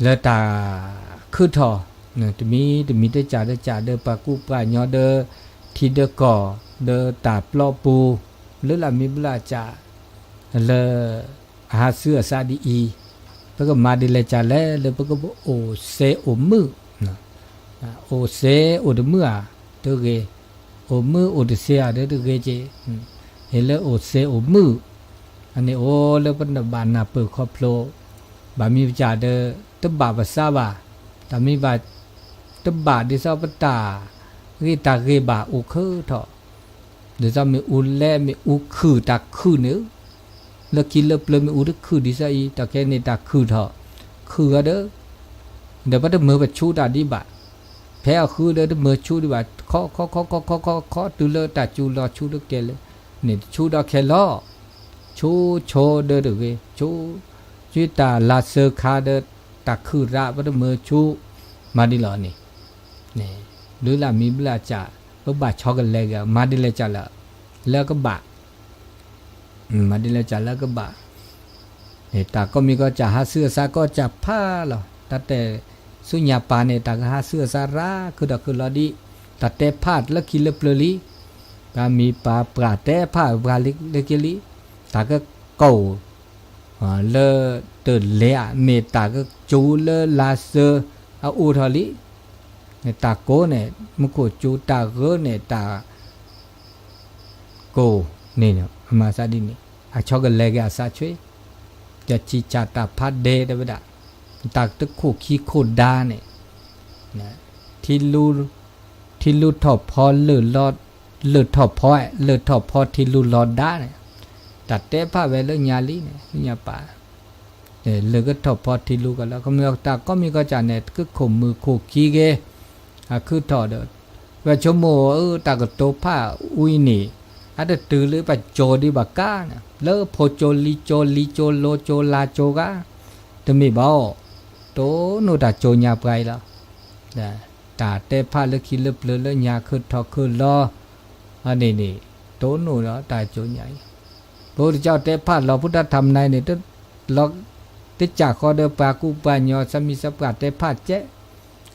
လၢတၢ်ခုၣ်ထီၣ် တမံၤတမံၤ တကၢ်တကၢ် ဒီးပှၤကူပှၤကညီ ဒီးထံဒီးကီၢ် ဒီးတၢ်ပျီပူၤ လၢလၢမံၤဘျၢၣ်စၢ် လၢအဟးဆူအစးဒ်အံၤ ပကမၤဒ်လဲၣ်စၢ်လဲၣ် လၢပကအိၣ်စ့အိၣ်မုာ် အိၣ်စ့အိၣ်တမုာ်ဧါ တဂ့ၤ, အိၣ်မုာ်အိၣ်တစ့ဧါ ဒီးတဂ့ၤက့ၤ, ဟ့ၣ်လၢအိၣ်စ့အိၣ်မုာ်, အန့ၣ်အိၣ်လၢပနဘၣ်နၢ်ပၢၢ်ခီဖျိ, ဘၣ်မံၤပစၢ်ဒီး တဘၣ်ပသးဘၣ်, တၢ်မံၤဘၣ်, တဘၣ်ဒ်သိးပတၢ်ဂ့ၢ်တၢ်ဂ့ၤဘၣ်အိၣ်ခၢထီၣ်, ဒ်သိးမ့ၣ်အူလဲ မ့ၣ်အူခုၣ်တၢ်ခုၣ်န့ၣ်, လၢခံလၢပျၢၤမ့ၣ်အူတခုၣ်ဒ်သိးအံၤ တၢ်ခဲန့ၣ်တၢ်ခုၣ်ထီၣ်, ခုၣ်ဂီၤဒီး, ဒီးပတမၢပဆူၣ်တၢ်ဒံးဘၣ်, ဖဲအဃုဒီးတမၢဆူၣ်ဒံးဘၣ်, ခီခီခီခီခီခီခီ တုၤလၢတၢ်စူၤလီၤဆူၣ်တကဲလၢာ်, န့ၣ်တဆူၣ်ဒီးခဲလီၤ, ဆူၣ်ဆိဒီးတဂ့ၤ, ဆူၣ်, ဆူၣ်တၢ်လါစၢခါဒီးတၢ်ခုၣ်ရၣ် ပတမၢဆူၣ်, မၤဒ်လီၤန့ၣ် ဒုးလၢမံၤဘျၢၣ်စၢ်, ပဘၣ်ဆီကလဲၤဂ့ၤ မၤဒ်လဲၣ်စၢ်လၢ, လၢကဘၣ်, မၤဒ်လဲၣ်စၢ်လၢကဘၣ်, တၢ်ကိးမံၤကိးစၢ်ဟးဆူအစးကိးစၢ်ဖးလီၤ, တၢ်တဲဆူညါပၤန့ၣ် တၢ်ကဟးဆူအစးရၣ် ခုၣ်ဒီးခုၣ်လီၤဒံး, တၢ်တဲဖးလၢခံလၢပျၢၤလံ, ပှၤမံၤပှၤပှၢ်တဲဖးပှၤလၢခံလံ, တၢ်ကကိး လၢတလဲၤဧါ မ့ၢ်တၢ်ကစူၤလၢလါစၢအအိၣ်ထီၣ်လံ, တၢ်ကိၢ်န့ၣ် မူခိၣ်စူၤ တၢ်ဂၢၢ်န့ၣ် တၢ် ကိၢ်န့ၣ် အမၤသးဒ်န့ၣ် အဆီကလဲၤက့ၤအသးဆူ တၢ်ဆံၣ်ဆၣ်တၢ်ဖးဒဲးတဲဝဲဒၣ် တၢ်တခိၣ်ခံခိၣ်ဒါန့ၣ် ထံလူထီၣ်ဖီလၢၢ်လီၤ လၢၢ်ထီၣ်ဖီ လၢၢ်ထီၣ်ဖီထံလူလီၤဒါန့ၣ် တၢ်တဲဖးဝဲလၢညါလံန့ၣ် လၢညါပၢ် လၢၢ်ကထီၣ်ဖီထံလူကလီၤ ကမ့ၢ်တၢ်ကိးမံၤကိးဂၤန့ၣ် တခိၣ်မုၢ်ခိၣ်ခံဂ့ၤ အခုၣ်ထီၣ်ဒီး ပှၤဆိကမိၣ်ဧၢ တၢ်ကတိၤဖးဝံၤန့ၣ် အတတုၤလၢပှၤကၠိၤဒံးဘၣ်ကါန့ၣ် လၢဖိကၠိၤလံၤကၠိၤ လံၤကၠိၤလီၤကၠိၤလါကၠိၤဂၤ တမ့ၢ်ဘၣ်အီၤ တိၢ်နီၣ်တၢ်ကၠိၤညါပှၤအံၤလီၤ တၢ်တဲဖးလၢခံလၢပျၢၤလၢညါ ခုၣ်ထီၣ်ခုၣ်လီၤ အန့ၣ်န့ၣ် တိၢ်နီၣ်ဒီးတၢ်ကၠိၤညါအံၤ ပဝဲတကၠီတဲဖးလီၤ ဖုတၢ်ထးမနၤအံၤန့ၣ် တ လီၤ တကးဃီဒီးပှၤကူပှၤညီ သးမံသးပှၢ်တဲဖးကဲး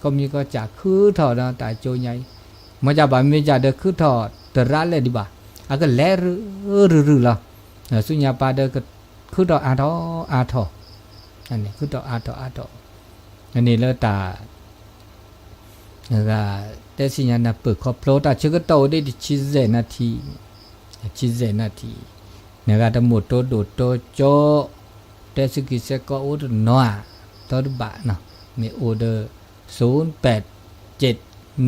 ကိးမံၤကိးဂၤခုၣ်ထီၣ်ဒီးတၢ်ကၠိၤညါအံၤ မ့ၢ်ကဘၣ်မ့ၢ်ကဒီးခုၣ်ထီၣ်တရၣ်လဲၣ်ဒံးဘၣ် အကလဲၤရုၢ်ရုၢ်လီၤ ဆူညါပၢ်ဒီး ခုၣ်ထီၣ်အါထီၣ်အါထီၣ် ခုၣ်ထီၣ်အါထီၣ်အါထီၣ် အန့ၣ်လၢတၢ် ဂၤ တဲဆံညါနၢ်ပၢၢ်ခီဖျိ တၢ်ဆၢကတီၢ်အိၣ်ဒံးတဆံယဲၢ်နၣ်ထံ ဆံယဲၢ်နၣ်ထံ နဂၤတမိၣ်တိဒိၣ်တိကၠိ တဲဆူက့ၤစဲကီးအိၣ်တနီၤဧါ ဒီတဘၣ်နီၤ မ့ၢ်အိၣ်ဒီး ศูนย์แปดเจ็ด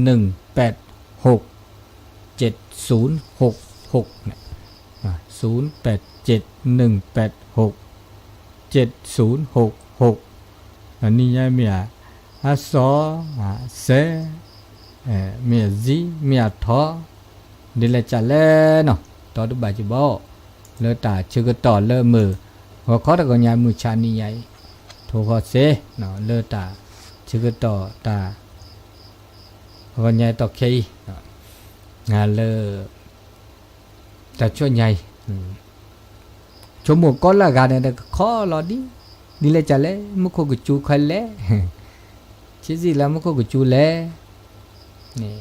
หนึ่งแปดหกเจ็ดศูนย์หกหก ศูนย์แปดเจ็ดหนึ่งแปดหกเจ็ดศูนย์หกหก နံၣ်ညါမ့ၢ်အ အစီၤ အစဲ မ့ၢ်အဇံ မ့ၢ်အထီ ဒ်လဲၣ်ကလဲၣ်နီၤ ဒီတဘၣ်ကဘီ လၢတၢ်ဆၢကတီၢ်လၢမုၢ် ဂီၤခီတဂီၤညါမုၢ်ဆါနံၤညါအံၤ ထိဃီစ့ လၢတၢ်ဆၢကတီၢ်တၢ် ဂီၤညါအံၤတီၢ်ခဲအံၤ လၢ တၢ်ဆိညါအံၤ ဆိကမိၣ်ကီလၢအဂၤန့ၣ်ဒီးကခီလီၤဒ် ဒ်လဲၣ်ကလဲၣ် မူခိၣ်ကစူၤခဲလဲၣ် ဆံးစံးလၢမူခိၣ်ကစူၤလဲၣ်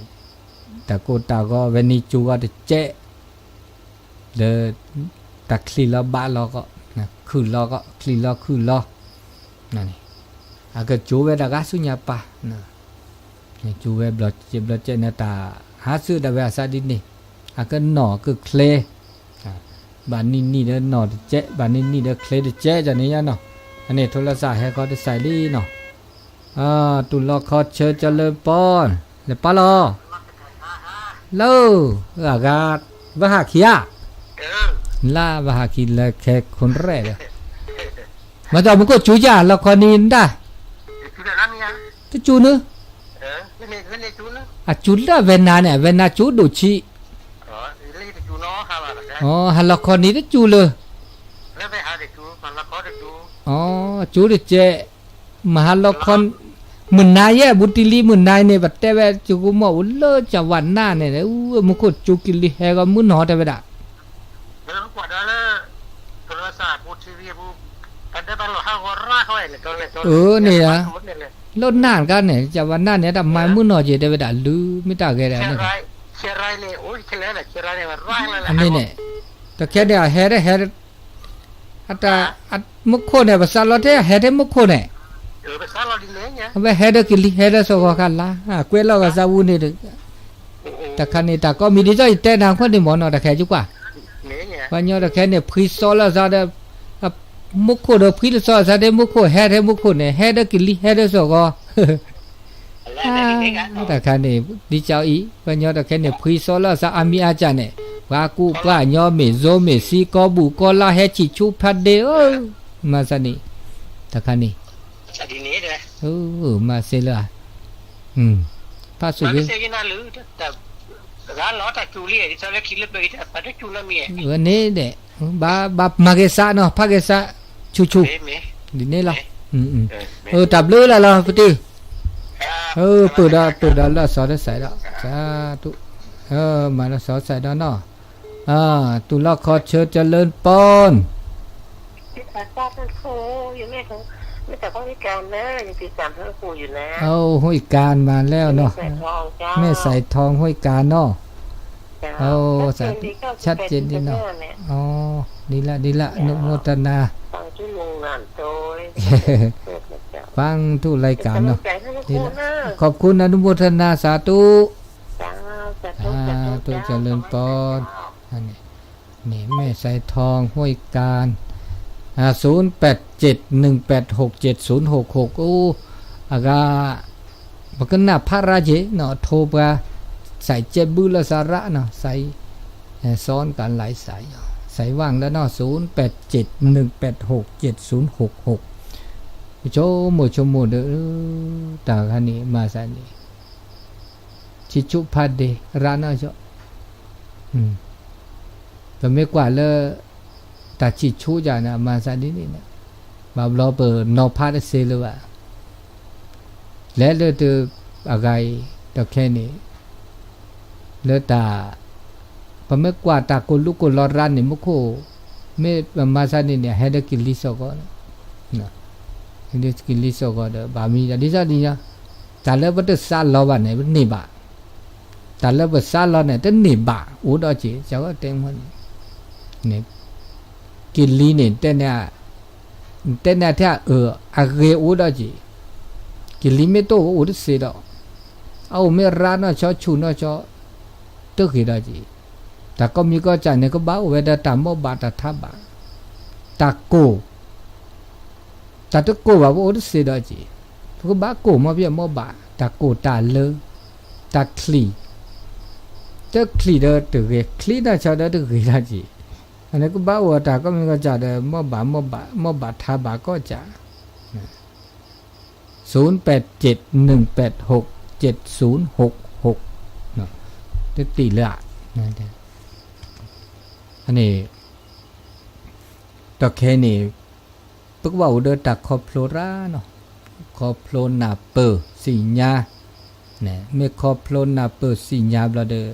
တၢ်ကိၢ်တၢ်ဂီၤ ဝဲန့ၣ်စူၤဂီၤတကဲး လၢ တၢ်ချံၣ်လီၤဘးလီၤကီး ခုၣ်လီၤကီး ချံၣ်လီၤခုၣ်လီၤ အကစူၤဝဲဒၣ်ဂၤဆူညါပၢ် စူၤဝဲဘျီစဲးဘျီစဲးန့ၣ် တၢ်ဟးဆူၣ်ဒၣ်ဝဲအသးဒ်န့ၣ် အကနီၢ်ကချ့ ဘၣ်နံၣ်နံၣ်ဒီးနီၢ်တကဲး ဘၣ်နံၣ်နံၣ်ဒီးချ့တကဲး ကန့ၣ်ညါနီၤ အန့ၣ်ထိလီၤစၢ်ဟဲခီတစဲးလံနီၤ တူၢ်လီၤခီဆၢကၠီလၢပီ လဲၤပၢ်လီၤ လၢ အဂၤ ဝဲဟးခံဧါ လၢဝဲဟးခံလၢခဲခိၣ်ရဲၣ်ဒီး မၤတၢ်မူခိၣ်စူၤယၤ လီၤခီနံၤဒၣ် တစူၤနု အစူၤလၢအဝဲနၤန့ၣ် အဝဲနၤစူၤဒိၣ်ဆံး ဟးလီၤခီနံၤတစူၤလၢ စူၤတကဲး မဟါလီၤခီ မုၢ်နၤယဲၢ် ဘူးတံၢ်လံမုၢ်နၤန့ၣ် ပတဲဝဲ ကမီၣ်အိၣ်လၢကဝၤနၢ်န့ၣ် မူခိၣ်စူၤကလံၤဟဲဂီၤမုၢ်နီၤတဲဝဲဒၣ် အၢန့ၣ် လၢနၢ်တခါန့ၣ် ကဝၤနၢ်န့ၣ် တၢ်မၤမုၢ်နီၤက့ၤတဲဝဲဒၣ် လုၢ်မ့ၢ်တၢ်ဂဲၤဒီး အန့ၣ်န့ၣ် တခဲန့ၣ် အဟဲတဟဲ အတၢ် မူခိၣ်န့ၣ် ပစးလီၤထဲ ဟဲထဲမူခိၣ်န့ၣ် အဝဲဟဲဒီးကလံၤဟဲဒီးစီၤဂီၤခါလါ ကွဲးလီၤဂာ်သးဝူန့ၣ်ဒီး တခါန့ၣ် တၢ်ကိးမံၤဒ်သိးယတဲနၤခိၣ်န့ၣ်မ့ၢ်နီၤ တခဲကကွၢ် ပှၤညီတခဲန့ၣ် ဖှံသီလီၤသးဒီး မူခိၣ်ဒီးဖှံလီၤသးထဲမူခိၣ် ဟဲထဲမူခိၣ်န့ၣ် ဟဲဒီးကလံၤဟဲဒီးစီၤဂီၤ တၢ်တခါန့ၣ် ဒ်ကၠီအံၤ ပှၤညီတခဲန့ၣ် ဖှံသီလီၤသးအါမံၤအါကၢ်န့ၣ် ပှၤကူပှၤညီမ့ၢ်စိမ့ၢ်သံ ကီၢ်ဘူၣ်ကီၢ်လါ ဟဲဆံၣ်ဆူဖးဒ့ဧၢ မၤသးန့ၣ် တၢ်တခါန့ၣ် မၤစ့လၢ ဖးစူၣ်က့ ဝဲန့ၣ်ဒဲး ဘၣ်မၤက့ၤစးနီၤ ဖးက့ၤစး ဆူၣ်ဆူၣ် ဒ်န့ၣ်လီၤ တၢ်ဘျုးလၢ်လီၤ ပတုၤ ပၢၢ်ဒီးပၢၢ်ဒီးလၢအစီၤတစဲးဒီး စးထူၣ် မၤလၢစီၤတစဲးဒီးနီၤ တူၢ်လီၢ်ခီဆၢတလၢပီၢ် အိၣ် ห้วยกาญมาแล้วเนาะ แม่สายทอง ห้วยกาญเนาะ โอ้ ชัดเจนดีเนาะ อ๋อ ดีละ ดีละ อนุโมทนา ฟังที่ลุงนั่นโดย ฟังทุกรายการเนาะ ขอบคุณ อนุโมทนา สาธุ สาธุ เจริญพร นี่แม่สายทอง ห้วยกาญ ศูนย์แปดเจ็ด หนึ่งแปดหก เจ็ดศูนย์หกหก โอ้ อากา ပကနၢ်ဖးရၣ်က့ၤနီၤ ထိပှၤ စဲးကဲးဘုလၢစးရၣ်နီၤ စဲး ซ้อนกันหลายสาย စဲးว่างแล้วเนาะ ศูนย์แปดเจ็ด หนึ่งแปดหก เจ็ดศูนย์หกหก ပဆိကမိၣ်ဆိကမိၣ်ဒီး တၢ်ဂၤန့ၣ် မၤစးန့ၣ် ဆံးဆူဖးဒဲး ရၣ်နီၢ်ကၠီ ပမ့ၢ်ကွၢ်လၢ တၢ်ဆံးဆူယၤန့ၣ် အမၤစးဒ်န့ၣ်န့ၣ် ဘၣ်ဘျီပနီၤဖးတစ့လၢၤဘၣ် လဲၤလၢတ အဂၤအံၤ ဒီးခဲန့ၣ် လၢတၢ် ပမ့ၢ်ကွၢ်တၢ်ကိၢ်လူၤကိၢ်လီၤရၣ်န့ၣ် မူခိၣ် မ့ၢ်ပမၤစးန့ၣ်န့ၣ် ဟဲဒီးကလံၤစိးကီး ဟဲဒီးကလံၤစိးကီးဒီး ဘၣ်မံၤဒီး ဒ်သိးဒ်ညီ တၢ်လၢပတစးလီၤဘၣ်န့ၣ် ပန့ၢ်ဘၣ် တၢ်လၢပစးလီၤန့ၣ် တန့ၢ်ဘၣ် အိၣ်ဒီးက့ၤ ကတဲမ့ၢ်န့ၣ် ကလံၤန့ၣ် တဲန့ၣ် တဲန့ၣ်ထဲအအၢ အဂ့ၤအိၣ်ဒီးက့ၤ ကလံၤမ့ၢ်တအိၣ်အိၣ်တစ့ဒီး အအိၣ်မ့ၢ်ရၣ်နီၢ်ကၠီ ဆူၣ်နီၢ်ကၠီ တဂ့ၤဒီးက့ၤ တၢ်ကိးမံၤကိးစၢ်န့ၣ် ကဘၣ်အိၣ်ဝဲဒီးတၢ်မိၢ်ဘၣ်တၢ်ထါဘၣ် တၢ်ကိၢ် တၢ်တကိၢ်ဘၣ် ပအိၣ်တစ့ဒီးက့ၤ ပကဘၣ်ကိၢ်မ့ၢ်ဖဲမိၢ်ဘၣ် တၢ်ကိၢ်တၢ်လၢ တၢ်ချံၣ် တချံၣ်ဒီးတဂ့ၤ ချံၣ်နီၢ်ကၠီဒီးတဂ့ၤဒီးက့ၤ အန့ၣ်ကဘၣ်အိၣ်တၢ်ကိးမံၤကိးစၢ်ဒီး မိၢ်ဘၣ် မိၢ်ဘၣ် မိၢ်ဘၣ်ထါဘၣ်ကိးစၢ် ศูนย์แปดเจ็ด หนึ่งแปดหก เจ็ดศูนย์หกหก တတံၢ်လၢ အန့ၣ် ဒီးခဲအံၤန့ၣ် ပကဘၣ်အိၣ်ဒီးတၢ်ခီဖျိရၣ်နီၤ, ခီဖျိနၢ်ပၢၢ်သ့ၣ်ညါ, မ့ၢ်ခီဖျိနၢ်ပၢၢ်သ့ၣ်ညါဘျီဒီး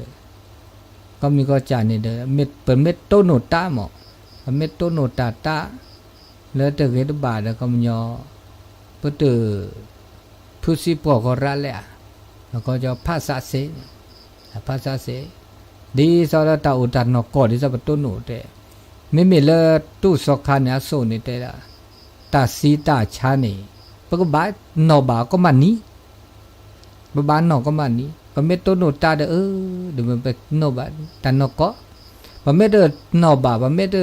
ကိးမံၤကိးစၢ်န့ၣ်ဒီး ပမ့ၢ်တိၢ်နီၣ်တၢ်မး, ပမ့ၢ်တိၢ်နီၣ်တၢ်တၢ် လၢတဂ့ၤတဘၣ်ဒီး ကိးမံၤညီ ပတ ဖုစံပှီၢ်ကီရၣ်လဲၣ်ဧါ, ကီကီဖးစးစ့, ဖးစးစ့, ဒ်သိးဒီးတၢ်အိၣ်တၢ်နီၢ်ကီၢ်ဒ်သိးပတိၢ်နီၣ်တဲ, မ့မ့ၢ်လၢတူၢ်စီခါန့ၣ်အစိၣ်န့ၣ်တဲဒၣ်, တၢ်ဆံးတၢ်ဆါန့ၣ် ပကဘၣ်နီၣ်ဘၣ်ကီမးနံၤ ပဘၣ်နီၣ်ကီမးနံၤ, ပမ့ၢ်တိၢ်နီၣ်တၢ်ဒီးအၢ, ဒီးပနီၣ်ဘၣ်တၢ်နီၢ်ကီၢ်, ပမ့ၢ်တနီၣ်ဘၣ် ပမ့ၢ်တ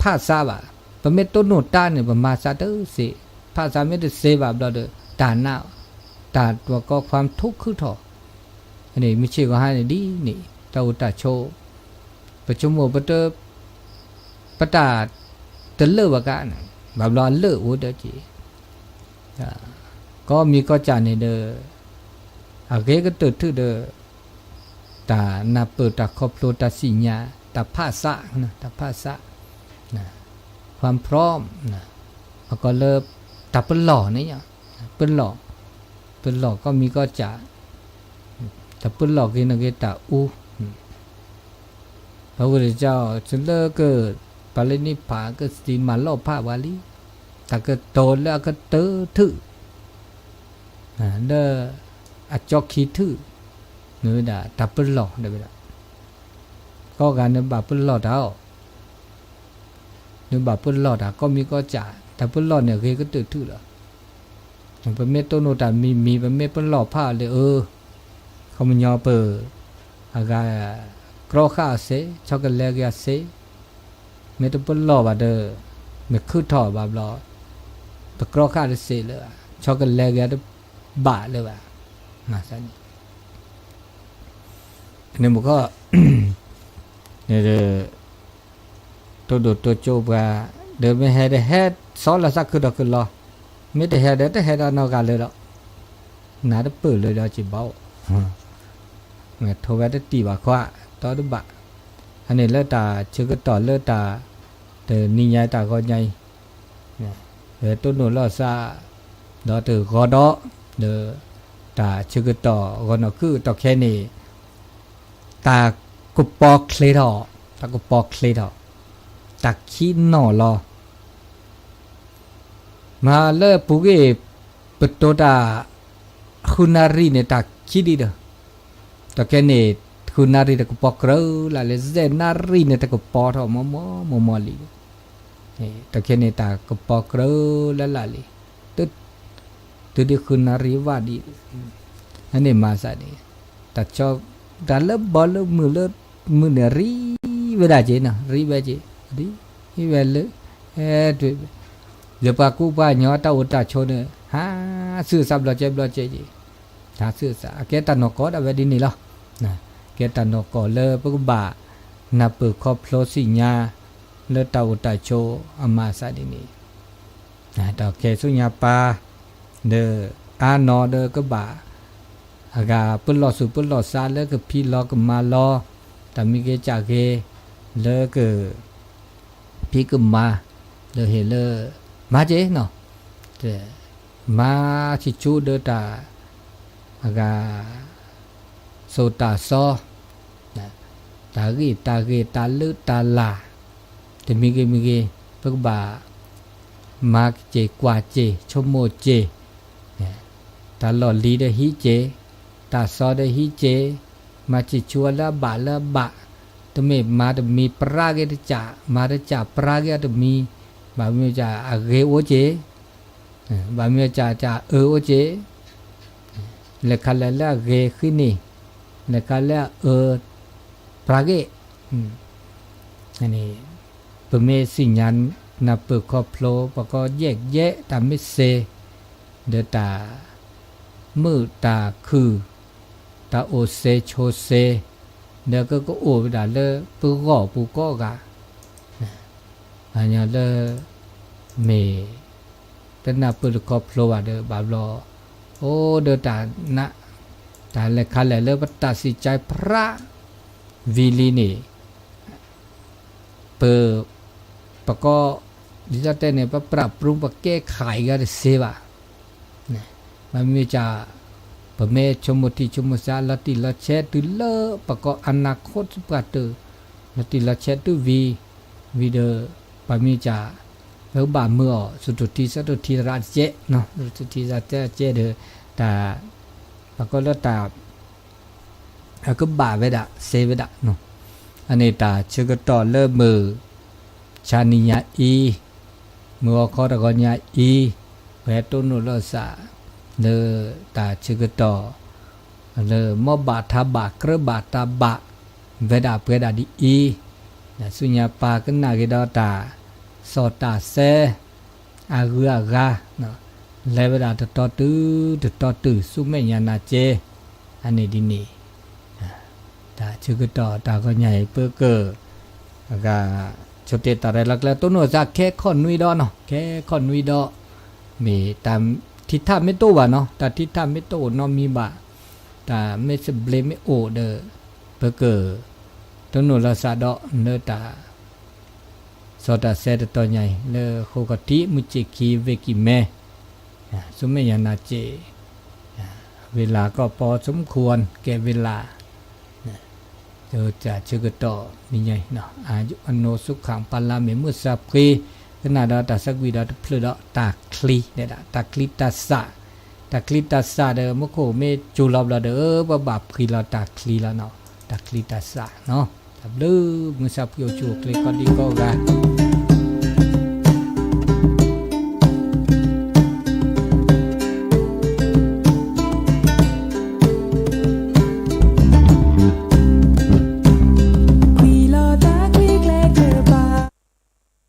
ဖးစးဘၣ်, ပမ့ၢ်တိၢ်နီၣ်တၢ်န့ၣ် ပမၤစးတစ့, ဖးစးမ့ၢ်တစ့ဘၣ်ဘျီဒီး တၢ်နး, တၢ်တဝီကီခွါထူခုၣ်ထီၣ်, န့ၣ်မုၢ်ဆ့ၣ်ကီဟါန့ၣ်ဒ်န့ၣ် တၢ်အိၣ်တၢ်ဆိး, ပဆိကမိၣ် ပတၢ်တလၢာ်ဘၣ်ကါန့ၣ် ဘၣ်ဘျီအလၢာ်အိၣ်ဒီးက့ၤ, ကိးမံၤကိးစၢ်န့ၣ်ဒီး အဂ့ၤကတၢၢ်ထုၣ်ဒီး တၢ်နၢ်ပၢၢ်တၢ်ခီဖျိတၢ်သ့ၣ်ညါ တၢ်ဖးစး, တၢ်ဖးစး, ความพร้อม, အကီးလၢ တၢ်ပလီၢ်န့ၣ်, ပလီၢ်, ပလီၢ်ကိးမံၤကိးစၢ်, တၢ်ပလီၢ်ဂ့ၤန့ၣ်ဂ့ၤတၢ်အူ အဝဲဒၣ်ကီး လၢက ပှၤလၢန့ၣ်ဖးကသံမၤလီၢ်ဖးဝဲလံ, တၢ်ကတိၤလၢအကတၢၢ်ထုၣ် လၢအကၠီခံထုၣ်, မ့ၢ်ဝဲဒၣ်တၢ်ပလီၢ်ဒၣ်ဝဲဒၣ်, ကိးဂၤန့ၣ်ဘၣ်ပလီၢ်တၢ်အီၣ်, နဘၣ်ပလီၢ်တၢ်ကိးမံၤကိးစၢ်, တၢ်ပလီၢ်န့ၣ်ဂ့ၤကတၢၢ်ထုၣ်လီၤ. ပမ့ၢ်တိၢ်နီၣ်တၢ်မံၤမံၤ ပမ့ၢ်ပလီၢ်ဖးလၢအၢ, ခီပညီပ အဂၤ ကြီဃာ်အစ့, ဆီကလဲက့ၤအစ့, မ့ၢ်တပလီၢ်ဘၣ်ဒီး မ့ၢ်ခုၣ်ထီၣ်ဘၣ်ဘျီ, ပကြီဃာ်တစ့လၢၤဘၣ်, ဆီကလဲက့ၤတဘၣ်လၢၤဘၣ်, မၤစးန့ၣ် န့ၣ်မ့ၢ်ကီး တိၢ်ဒိၣ်တိၢ်ကၠိပှၤ, ဒီးမ့ၢ်ဟဲဒီးဟဲဆီလီၤသးခုၣ်ဒီးခုၣ်လီၤ, မ့ၢ်တဟဲဒီးတဟဲဒီးနီတဂၤလၢၤဒီး, နးတပၢၢ်လၢၤဒီးက့ၤဘၣ်အိၣ်, ထိးဝဲတတံၢ်ဘၣ်ခွါ, တီတဘၣ်, အန့ၣ်လၢတၢ်ဆၢကတီၢ်လၢတၢ် တနံၤညါတၢ်ဂီၤညါအံၤ ဝဲတိၢ်နီၣ်လီၤသး, ဒီးတဂီၤဒီး, ဒီးတၢ်ဆၢကတီၢ်ဂီၤနီၢ်ခုၣ်တီခဲန့ၣ်, တၢ်ကပီၤချ့ထီၣ်, တၢ်ကပီၤချ့ထီၣ်, တၢ်ခံးနီၣ်လီၤ, မၤလၢပူၤကွံာ် ပတိၤတၢ် ဃုနၣ်ရံၣ်န့ၣ် တၢ်ခံးဒံးဒီး တၢ်ခဲန့ၣ် ဃုနၣ်ရံၣ်တၢ်ကပီၤကြၢးလၢ်လံ, စဲးနၣ်ရံၣ်န့ၣ် တၢ်ကပီၤထီၣ်မီၢ်မီၢ်မီၢ်မီၢ်လံ, တၢ်ခဲန့ၣ် တၢ်ကပီၤကြၢးလၢ်လံ, တ တုၤဒံးဃုနၣ်ရံၣ်ဝၣ်ဒံး, အန့ၣ်မၤစးန့ၣ်, တၢ်ဆီ, တၢ်လၢဘီလၢမုၢ်လၢမုၢ်န့ၣ်ရံဝဲဒၣ်က့ၤနီၤ, ရံဝဲက့ၤ, ရံဝဲလၢ, အဲ, လၢပှၤကူပှၤကညီတၢ်အိၣ်တၢ်ဆိးန့ၣ် ဟးဆူၣ်စးဘျီကဲဘျီကဲက့ၤ, ဟးဆူၣ်စး အကဲတၢ်နီၢ်ကီၢ်ဒၣ်ဝဲဒ်န့ၣ်လီၤ. ကဲတၢ်နီၢ်ကီၢ်လၢပကဘၣ်နၢ်ပၢၢ်ခီဖျိသ့ၣ်ညါ လၢတၢ်အိၣ်တၢ်ဆိးအမၤစးဒ်န့ၣ် ဒီးခဲဆူညါပၢ်, ဒီးအါနီၢ်ဒီးကဘၣ်, အဂၤပလီၢ်သူၣ်ပလီၢ်သးလၢကဖံးလီၤကမၤလီၤ, တၢ်မံဂ့ၤကၢ်ဂ့ၤ, လၢကဖံးကမၤ, လၢဟ့ၣ်လၢ, မၤက့ၤနီၤ, မၤဆံးဆူဒီးတၢ်, အဂၤ, စိာ်တၢ်စီ တၢ်ဂ့ၢ်တၢ်ဂ့ၤတၢ်လၢတၢ်လၤ, တမံၤဂ့ၤမံၤဂ့ၤ, ပကဘၣ်, မၤက့ၤကွၢ်က့ၤဆိကမိၣ်က့ၤ, တၢ်လီၢ်လံၤဒီးဟံးက့ၤ, တၢ်စီဒီးဟံးက့ၤ, မၤဆံးဆူအီၤလၢအဘၣ်လၢအဘၣ်, တမ့ၢ်မၤတမံၤပြၢ်က့ၤတကး, မၤတကးပြၢ်က့ၤအီၤတမံၤ, ဘၣ်မနုၤကးအဂ့ၤအိၣ်က့ၤ ဘၣ်မနုၤကးကးအၢအိၣ်က့ၤ, လဲၤခးလဲၤလၢအဂ့ၤဃံန့ၣ်, လဲၤခးလၢအအၢ, ပြၢ်က့ၤ, န့ၣ်, ပမ့ၢ်သ့ၣ်ညါနၢ်ပၢၢ်ခီဖျိ ပှၤကီယဲၢ်ကယဲၢ်တၢ်မ့ၢ်စ့, ဒီးတၢ်, မုာ်တၢ်ခုၣ်, တၢ်အိၣ်စ့ဆိးစ့, ဒီးကကအိၣ်ဝဲဒၣ်လၢပဂီၢ်ပူၤကိးဂၤ အညီလၢ, မ့ၢ်, တနၢ်ပၢၢ်တခီဖျိဘၣ်ဒီး ဘၣ်ဘျီ, အိၣ်ဒီးတၢ်နး, တၢ်လဲၤခးလဲၤလၢပတၢ်စံးကါပြၢ်, ဝံၤလံန့ၣ်, ပ, ပကီ, ဒ်သိးတဲန့ၣ် ပပြၢ်ပြူပကဲခးအံၤဂၤတစ့ဘၣ် ဘၣ်မနုၤကး, ပမ့ၢ်ဆိကမိၣ်ထံဆိကမိၣ်ဆးလီၤတံၢ်လီၤဆဲးတုၤလၢပကီအနၢ်ခိတပှၢ်တၢၢ်, လီၤတံၢ်လီၤဆဲးတုၤဝံၤ, ဝံၤဒီး, ဘၣ်မနုၤကး, ပကဘၣ်မုာ်အီၤ စတူၢ်ထံစတူၢ်ထံသရၣ်တကဲ, စတူၢ်ထံသရၣ်တကဲဒီး, တၢ်, ပှၤကီလၢတၢ် အကဘၣ်ဝဲဒၣ်စ့ဝဲဒၣ်, အန့ၣ်တၢ်ဆၢကတီၢ်လၢမုၢ်, ဆါနံၤညါအံၤ, မုၢ်ဂီၤခီတဂီၤညါအံၤ, ပဟဲတိၢ်နီၣ်လိာ်သး, လၢတၢ်ဆၢကတီၢ်, လၢမ်ဘၣ်ထါဘၣ်ကြၢးဘၣ်တၢ်ဘၣ်, ဝဲဒၣ်ပှဲၤဒၣ်ဒ်အံၤ, ဆူညါပၢ်ကနၣ်က့ၤဒီးတၢ်, စီၤတၢ်စဲ အဂုၤအဂၤ, လဲၤဝဲဒၣ်တတီၤတုၤ, တတီၤတုၤဆူမဲာ်ညါနၤက့, အန့ၣ်ဒ်န့ၣ်, တၢ်ဆၢကတီၢ်တၢ်ဂီၤညါအံၤပက, အဂၤ, ဆိတ့ၢ်တၢ်ရဲၣ်လီၤကျဲတိၢ်နီၣ်သးခဲခီၣ်နွံဒီးနီၤ, ခဲခီၣ်နွံဒီး, မ့ၢ်တၢ်ထံထၣ်မ့ၢ်တအိၣ်ဘၣ်နီၤ, တၢ်ထံထၣ်မ့ၢ်တအိၣ်နီတမံၤဘၣ်, တၢ်မ့ၢ်သဘျ့မ့ၢ်အိၣ်ဒီး, ပက, တိၢ်နီၣ်လိာ်သးဒီးလၢတၢ် စီၤတၢ်စဲတတီၤညါအံၤ လၢဃိကီၢ်ထံး မုၢ်စ့ၢ်ခံ ဝ့ၢ်ကံၢ်မဲ, ဆူမဲာ်ညါနၤစ့ၢ်, ဝ့ၢ်လၢကီၢ်ပီ ဆူမခူဝီ ကဲဝ့ၢ်လၢ, တၢ်ဆၢကတီၢ်နံၤညါအံၤ, အနိ စူခၣ် ပလါ မ့ၢ်မုၢ်သးဖှံ, ကနၣ်ဒီးတၢ်သးကွံာ်ဒီးတဖျၢၣ်ဒီးတၢ်ချံ, တၢ်ချံတၢ်သၣ်, တၢ်ချံတၢ်သၣ်ဒီး မူခိၣ်မ့ၢ်စူၤလီၤဘျီဒီး ပဘၣ်ဖှံလီၤတၢ်ချံလီၤနီၤ, တၢ်ချံတၢ်သၣ်နီၤ, တၢ်ဘျုးမုၢ်သးဖှံအိၣ်ဆူၣ်အိၣ်ချ့ကိးဒံကိးဂၤ